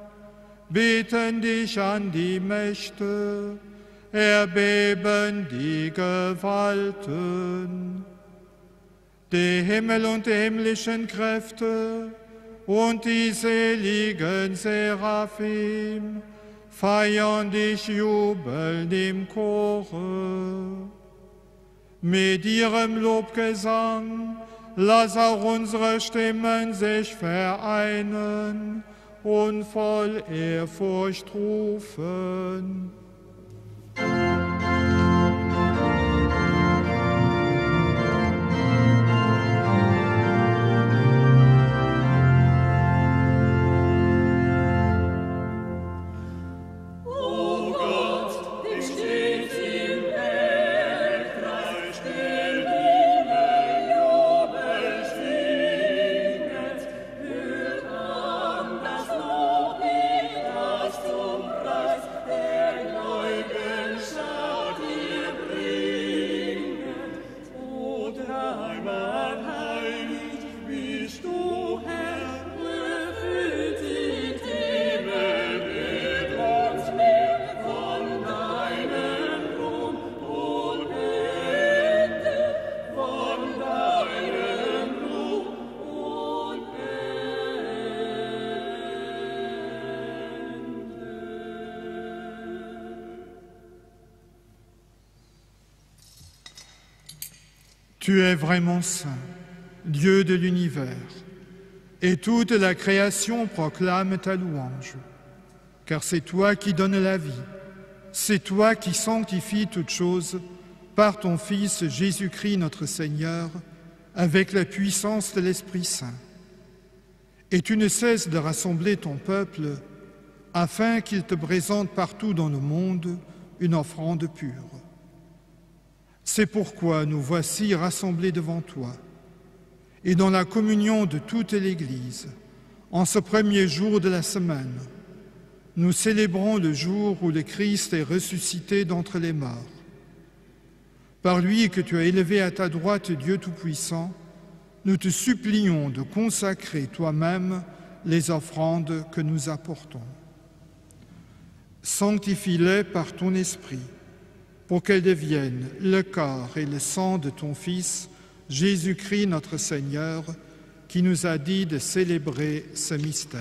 beten dich an die Mächte, erbeben die Gewalten. Die Himmel und die himmlischen Kräfte und die seligen Seraphim feiern dich jubelnd im Chore. Mit ihrem Lobgesang lass auch unsere Stimmen sich vereinen und voll Ehrfurcht rufen. Tu es vraiment saint, Dieu de l'univers, et toute la création proclame ta louange, car c'est toi qui donnes la vie, c'est toi qui sanctifies toutes choses par ton Fils Jésus-Christ notre Seigneur, avec la puissance de l'Esprit Saint. Et tu ne cesses de rassembler ton peuple afin qu'il te présente partout dans le monde une offrande pure. C'est pourquoi nous voici rassemblés devant toi et dans la communion de toute l'Église, en ce premier jour de la semaine, nous célébrons le jour où le Christ est ressuscité d'entre les morts. Par lui que tu as élevé à ta droite Dieu Tout-Puissant, nous te supplions de consacrer toi-même les offrandes que nous apportons. Sanctifie-les par ton esprit pour qu'elles deviennent le corps et le sang de ton Fils, Jésus-Christ notre Seigneur, qui nous a dit de célébrer ce mystère.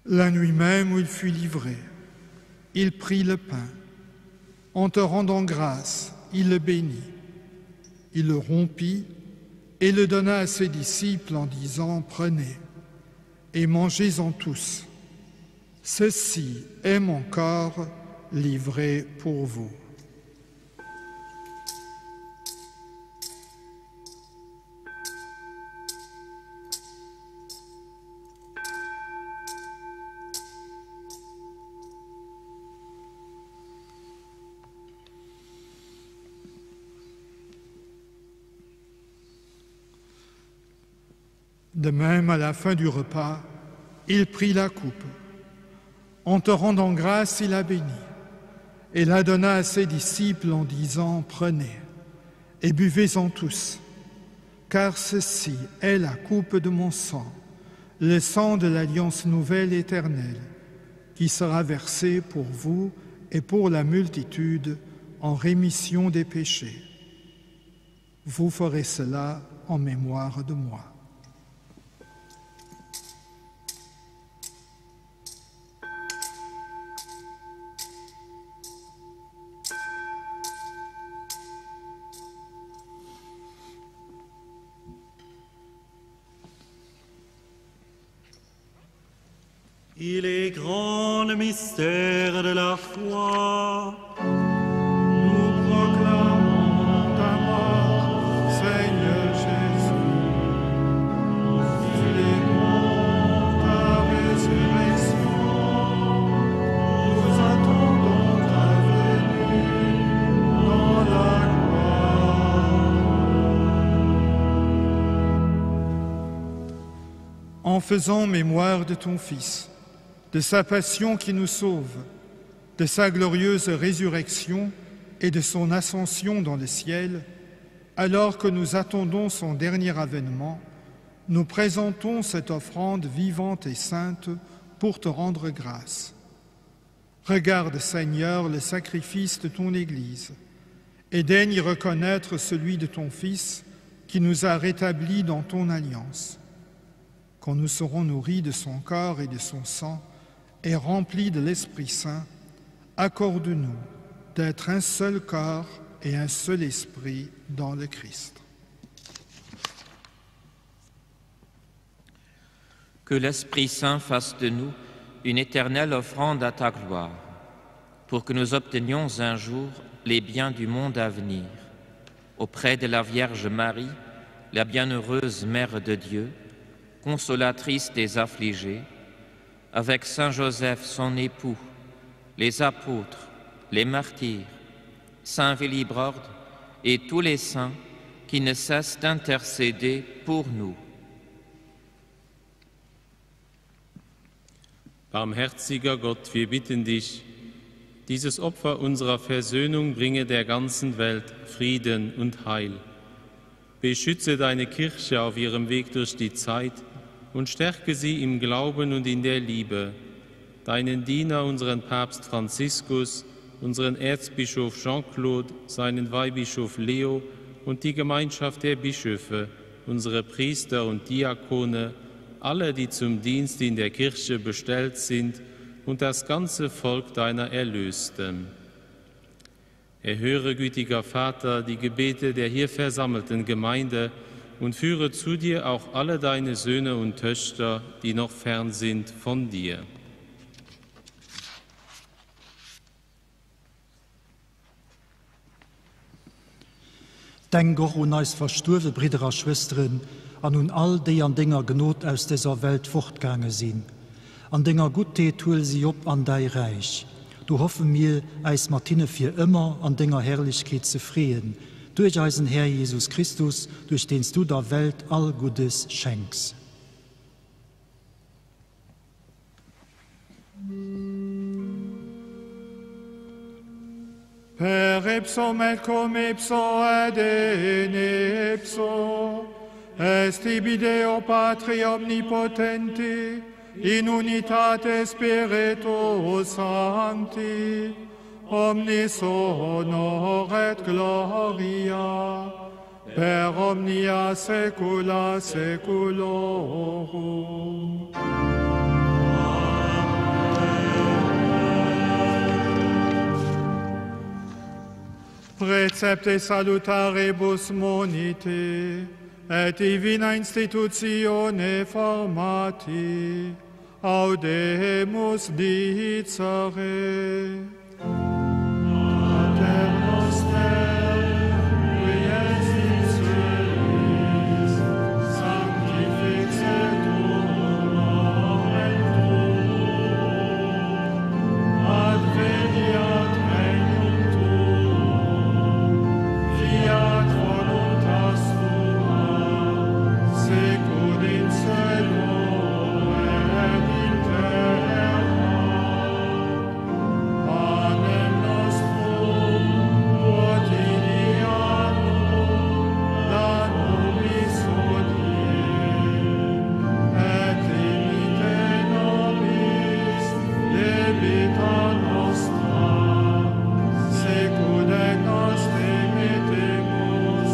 La nuit même où il fut livré, il prit le pain. En te rendant grâce, il le bénit. Il le rompit et le donna à ses disciples en disant, Prenez et mangez-en tous. Ceci est mon corps livré pour vous. De même, à la fin du repas, il prit la coupe. En te rendant grâce, il la bénit et la donna à ses disciples en disant, Prenez et buvez-en tous, car ceci est la coupe de mon sang, le sang de l'alliance nouvelle éternelle, qui sera versé pour vous et pour la multitude en rémission des péchés. Vous ferez cela en mémoire de moi. Il est grand le mystère de la foi. Nous proclamons ta mort, Seigneur Jésus. Nous célébrons ta résurrection. Nous attendons ta venue dans la gloire. En faisant mémoire de ton Fils, de sa passion qui nous sauve, de sa glorieuse résurrection et de son ascension dans le ciel, alors que nous attendons son dernier avènement, nous présentons cette offrande vivante et sainte pour te rendre grâce. Regarde, Seigneur, le sacrifice de ton Église et daigne reconnaître celui de ton Fils qui nous a rétablis dans ton alliance. Quand nous serons nourris de son corps et de son sang et remplis de l'Esprit Saint, accorde-nous d'être un seul corps et un seul esprit dans le Christ. Que l'Esprit Saint fasse de nous une éternelle offrande à ta gloire, pour que nous obtenions un jour les biens du monde à venir, auprès de la Vierge Marie, la bienheureuse Mère de Dieu, consolatrice des affligés, avec Saint Joseph, son époux, les apôtres, les martyrs, Saint Willibrord et tous les saints qui ne cessent d'intercéder pour nous. Barmherziger Gott, wir bitten dich, dieses Opfer unserer Versöhnung bringe der ganzen Welt Frieden und Heil. Beschütze deine Kirche auf ihrem Weg durch die Zeit und stärke sie im Glauben und in der Liebe. Deinen Diener, unseren Papst Franziskus, unseren Erzbischof Jean-Claude, seinen Weihbischof Leo und die Gemeinschaft der Bischöfe, unsere Priester und Diakone, alle, die zum Dienst in der Kirche bestellt sind, und das ganze Volk deiner Erlösten. Erhöre, gütiger Vater, die Gebete der hier versammelten Gemeinde und führe zu dir auch alle deine Söhne und Töchter, die noch fern sind von dir. Denk och un eis verstuerwe Bridder a Schwësteren an un all déi an denger Gnod aus dëser Welt fortgaange sinn. An denger Guttheet huel si op an däi Räich. Do hoffe mir, äis mat hinne fir ëmmer an denger Herrlechkeet ze freeën, duerch eisen Här Jesus Christus, duerch deen s du der Welt all Guddes schenks. Per ipsum et cum ipso et in ipso est ibi Deo Patri omnipotenti in unitate Spiritus Sancti omnis honor et gloria per omnia saecula saeculorum. Precepte salutaribus monite, et divina institutione formati. Audemus dicere. Pater noster, qui es in celis, sanctificetur nomen tuum, adveniat regnum tuum, fiat voluntas tua, sicut in cielo et in terra. Panem nostrum quotidianum da nobis hodie, et dimitte nobis debita nostra, sicut et nos dimittimus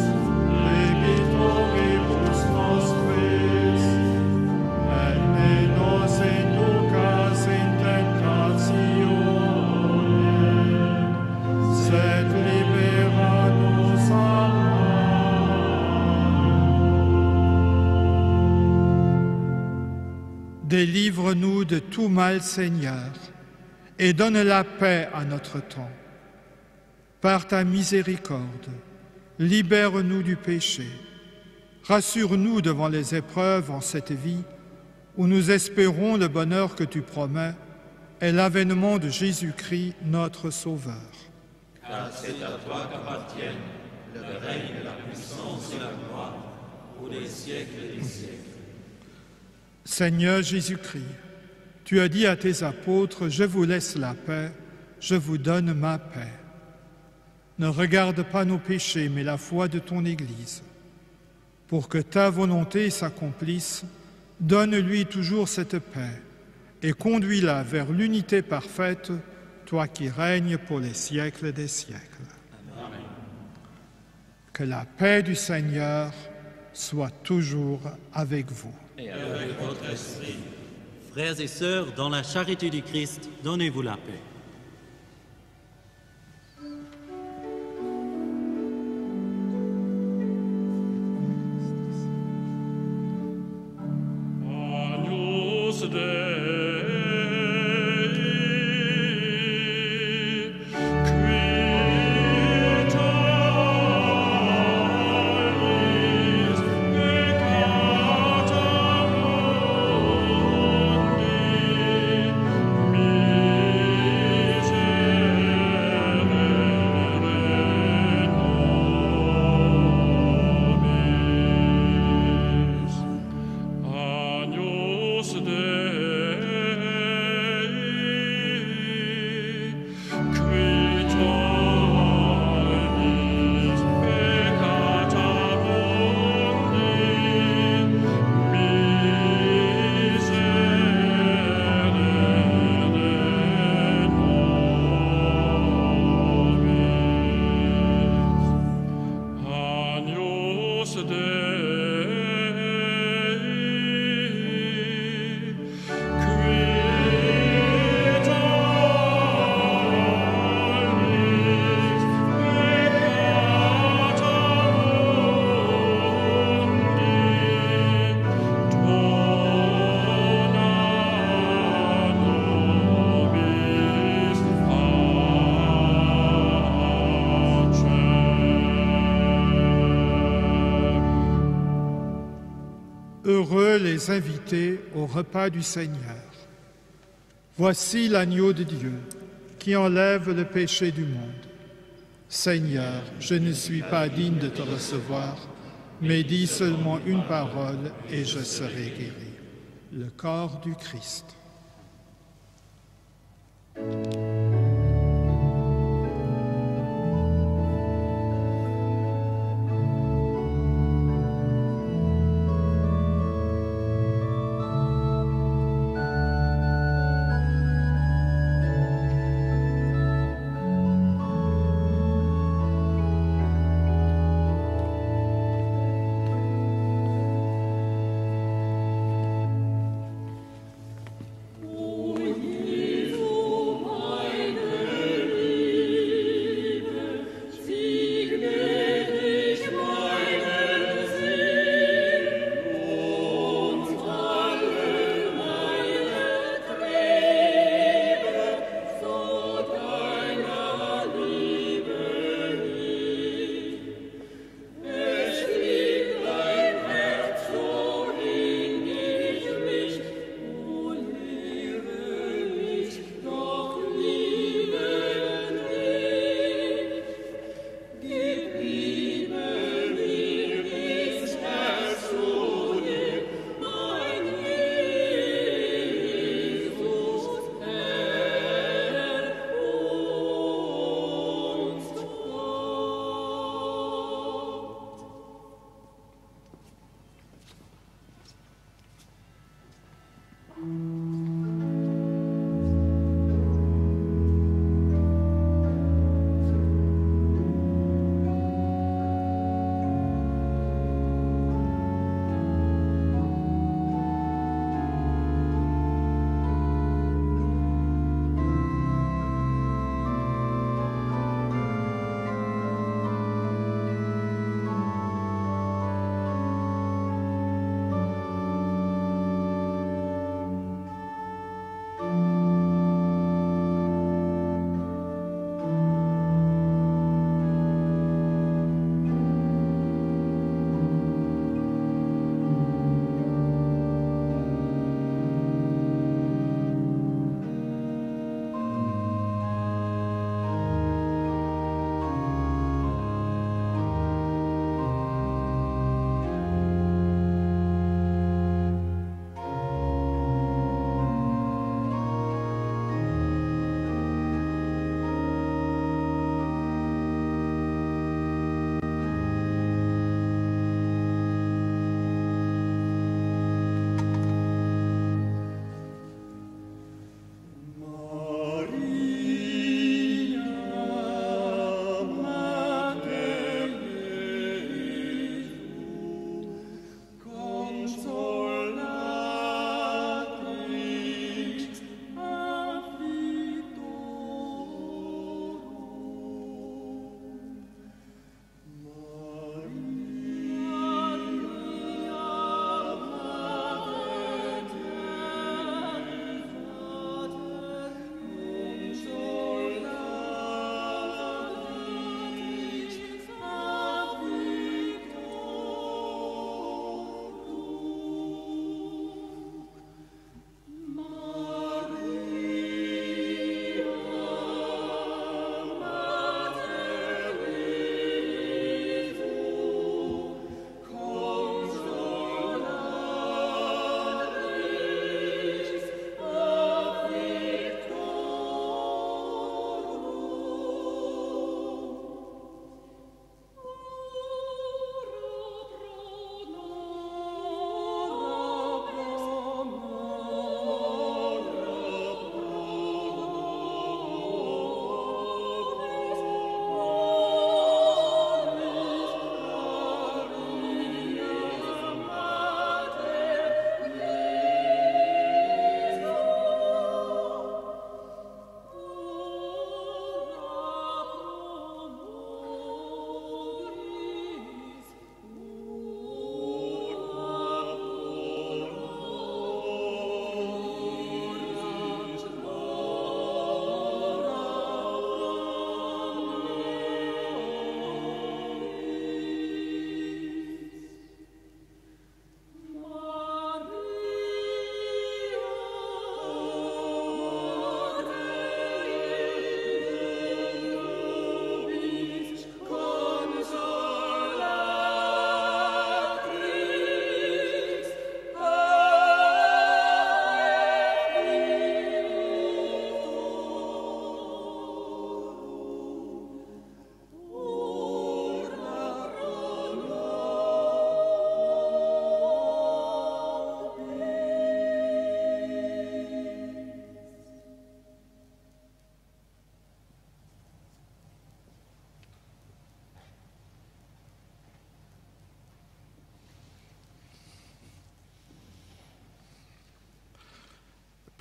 debitoribus nostris, et ne nos inducas in tentationem, sed libera nos a malo. Délivre-nous de tout mal, Seigneur, et donne la paix à notre temps. Par ta miséricorde, libère-nous du péché. Rassure-nous devant les épreuves en cette vie où nous espérons le bonheur que tu promets et l'avènement de Jésus-Christ, notre Sauveur. Car c'est à toi qu'appartiennent le règne, la puissance et la gloire pour les siècles des siècles. Seigneur Jésus-Christ, tu as dit à tes apôtres, Je vous laisse la paix, je vous donne ma paix. Ne regarde pas nos péchés, mais la foi de ton Église. Pour que ta volonté s'accomplisse, donne-lui toujours cette paix et conduis-la vers l'unité parfaite, toi qui règnes pour les siècles des siècles. Amen. Que la paix du Seigneur soit toujours avec vous. Et avec votre esprit. Frères et sœurs, dans la charité du Christ, donnez-vous la paix. Agnus Dei, qui tollis peccata mundi, miserere nobis. Agnus Dei, qui tollis peccata mundi, miserere nobis. Agnus Dei, qui tollis peccata mundi, dona nobis pacem. Heureux les invités au repas du Seigneur. Voici l'agneau de Dieu qui enlève le péché du monde. Seigneur, je ne suis pas digne de te recevoir, mais dis seulement une parole et je serai guéri. Le corps du Christ. O Jesu,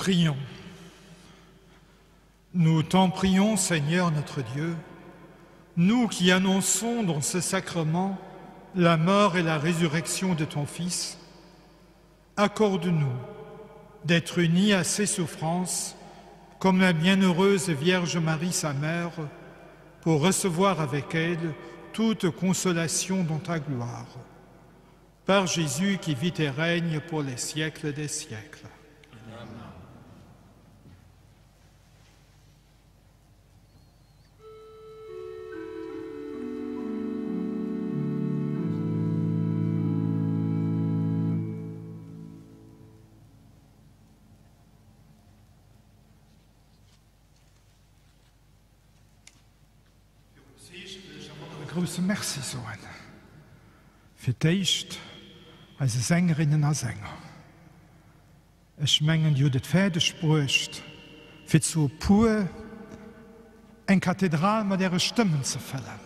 Prions. Nous t'en prions, Seigneur notre Dieu, nous qui annonçons dans ce sacrement la mort et la résurrection de ton Fils, accorde-nous d'être unis à ses souffrances, comme la bienheureuse Vierge Marie sa mère, pour recevoir avec elle toute consolation dans ta gloire. Par Jésus qui vit et règne pour les siècles des siècles. Amen. E grousse Merci soen fir d'éischt eise Sängerinnen a Sänger. Ech mengen, Dir hutt et fäerdeg bruecht, fir zu e puer eng Kathedral mat Äre Stëmmen ze fëllen,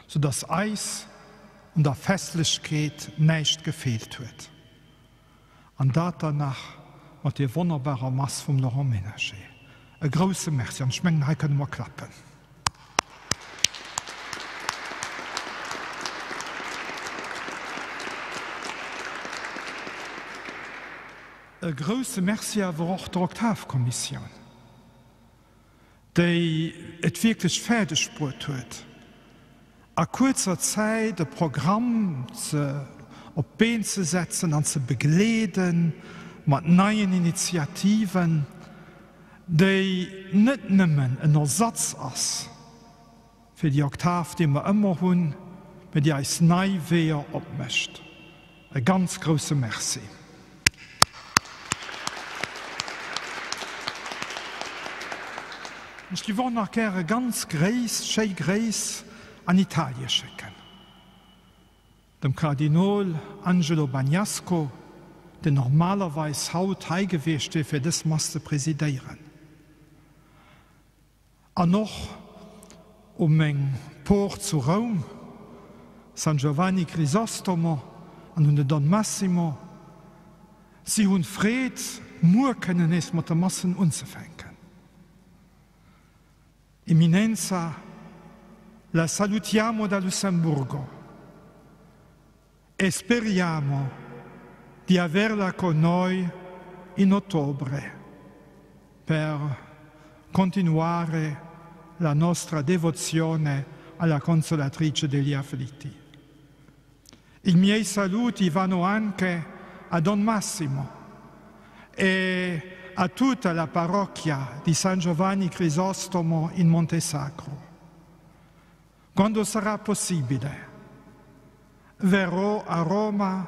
soudass eis un der Festlechkeet näischt gefeelt huet. An dat dann nach mat deer wonnerbarer Mass vum Laurent Menager. E grousse Merci an ech mengen, hei kënne mer klappen. E grousse Merci awer och der Oktavkommissioun, déi et wierklech fäerdeg bruet huet, a kuerzer Zäit e Programm ze op d'Been ze setzen an ze begleede mat neien Initiativen, déi net nëmmen en Ersatz ass fir déi Oktav, déi mer ëmmer hunn, mä déi eis nei Weeër opmécht. E ganz grousse Merci. Ech giff och nach gäre ganz gréiss, schéi Gréiss an Italie schécken, dem Kardinol Angelo Bagnasco, deen normalerweis haut hei gewiescht wier fir dës Mass ze presidéieren. An och u meng Por zu Roum, San Giovanni Crisostomo, an un den Don Massimo. Si hunn d'Freed, muer kënnen nees mat de Massen unzefänken. Eminenza, la salutiamo da Lussemburgo e speriamo di averla con noi in ottobre per continuare la nostra devozione alla Consolatrice degli afflitti. I miei saluti vanno anche a Don Massimo e a tutta la parrocchia di San Giovanni Crisostomo in Montesacro. Quando sarà possibile, verrò a Roma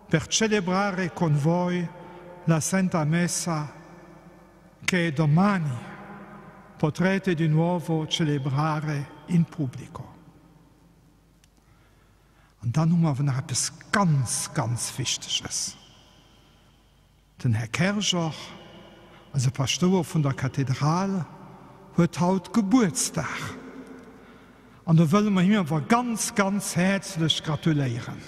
per celebrare con voi la Santa Messa che domani potrete di nuovo celebrare in pubblico. An dann hu mer awer nach eppes ganz, ganz Wichteges. Den Här Kerger, eise Paschtouer vun der Kathedral, huet haut Gebuertsdag an do wëlle mer him awer ganz, ganz häerzlech gratuléieren.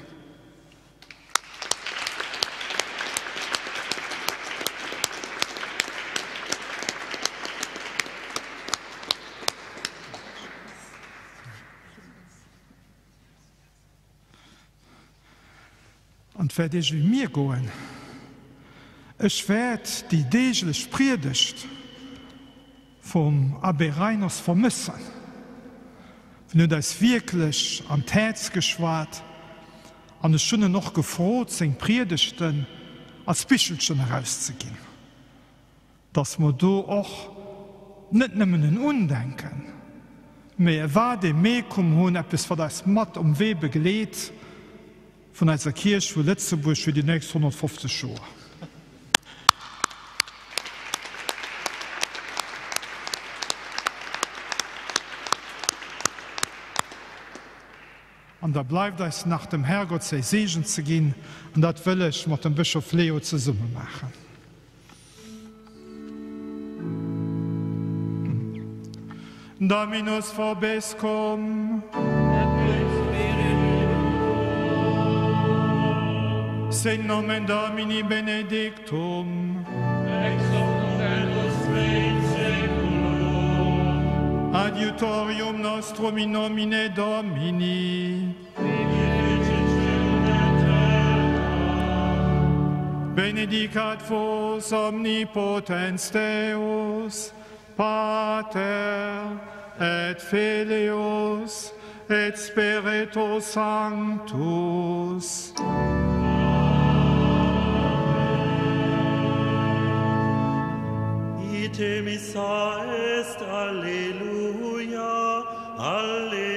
An 't wäert iech ewéi mir goen, Ech wäert déi deeglech Priedegt vum Abbé Reiners vermëssen. En huet eis wierklech an d'Häerz geschwat an ech hunn en och gefrot, seng Priedegten als Bichelchen erauszeginn. Dass mer do och net nëmmen en Undenken, mä e Vademecum hunn, eppes wat eis mat um Wee begleet vun eiser Kierch vu Lëtzebuerg fir déi nächst 150 Joer. An da bleift eis nach dem Herrgott säi Seegen ze ginn, an dat wëll ech mat dem Bëschof Leo zesumme maachen. Dominus vobiscum. Sit nomen Domini benedictum. Adiutorium nostrum in nomine Domini. Benedicat vos omnipotens Deus, Pater et Filius et Spiritus Sanctus. Ite missa est, alleluia, alleluia.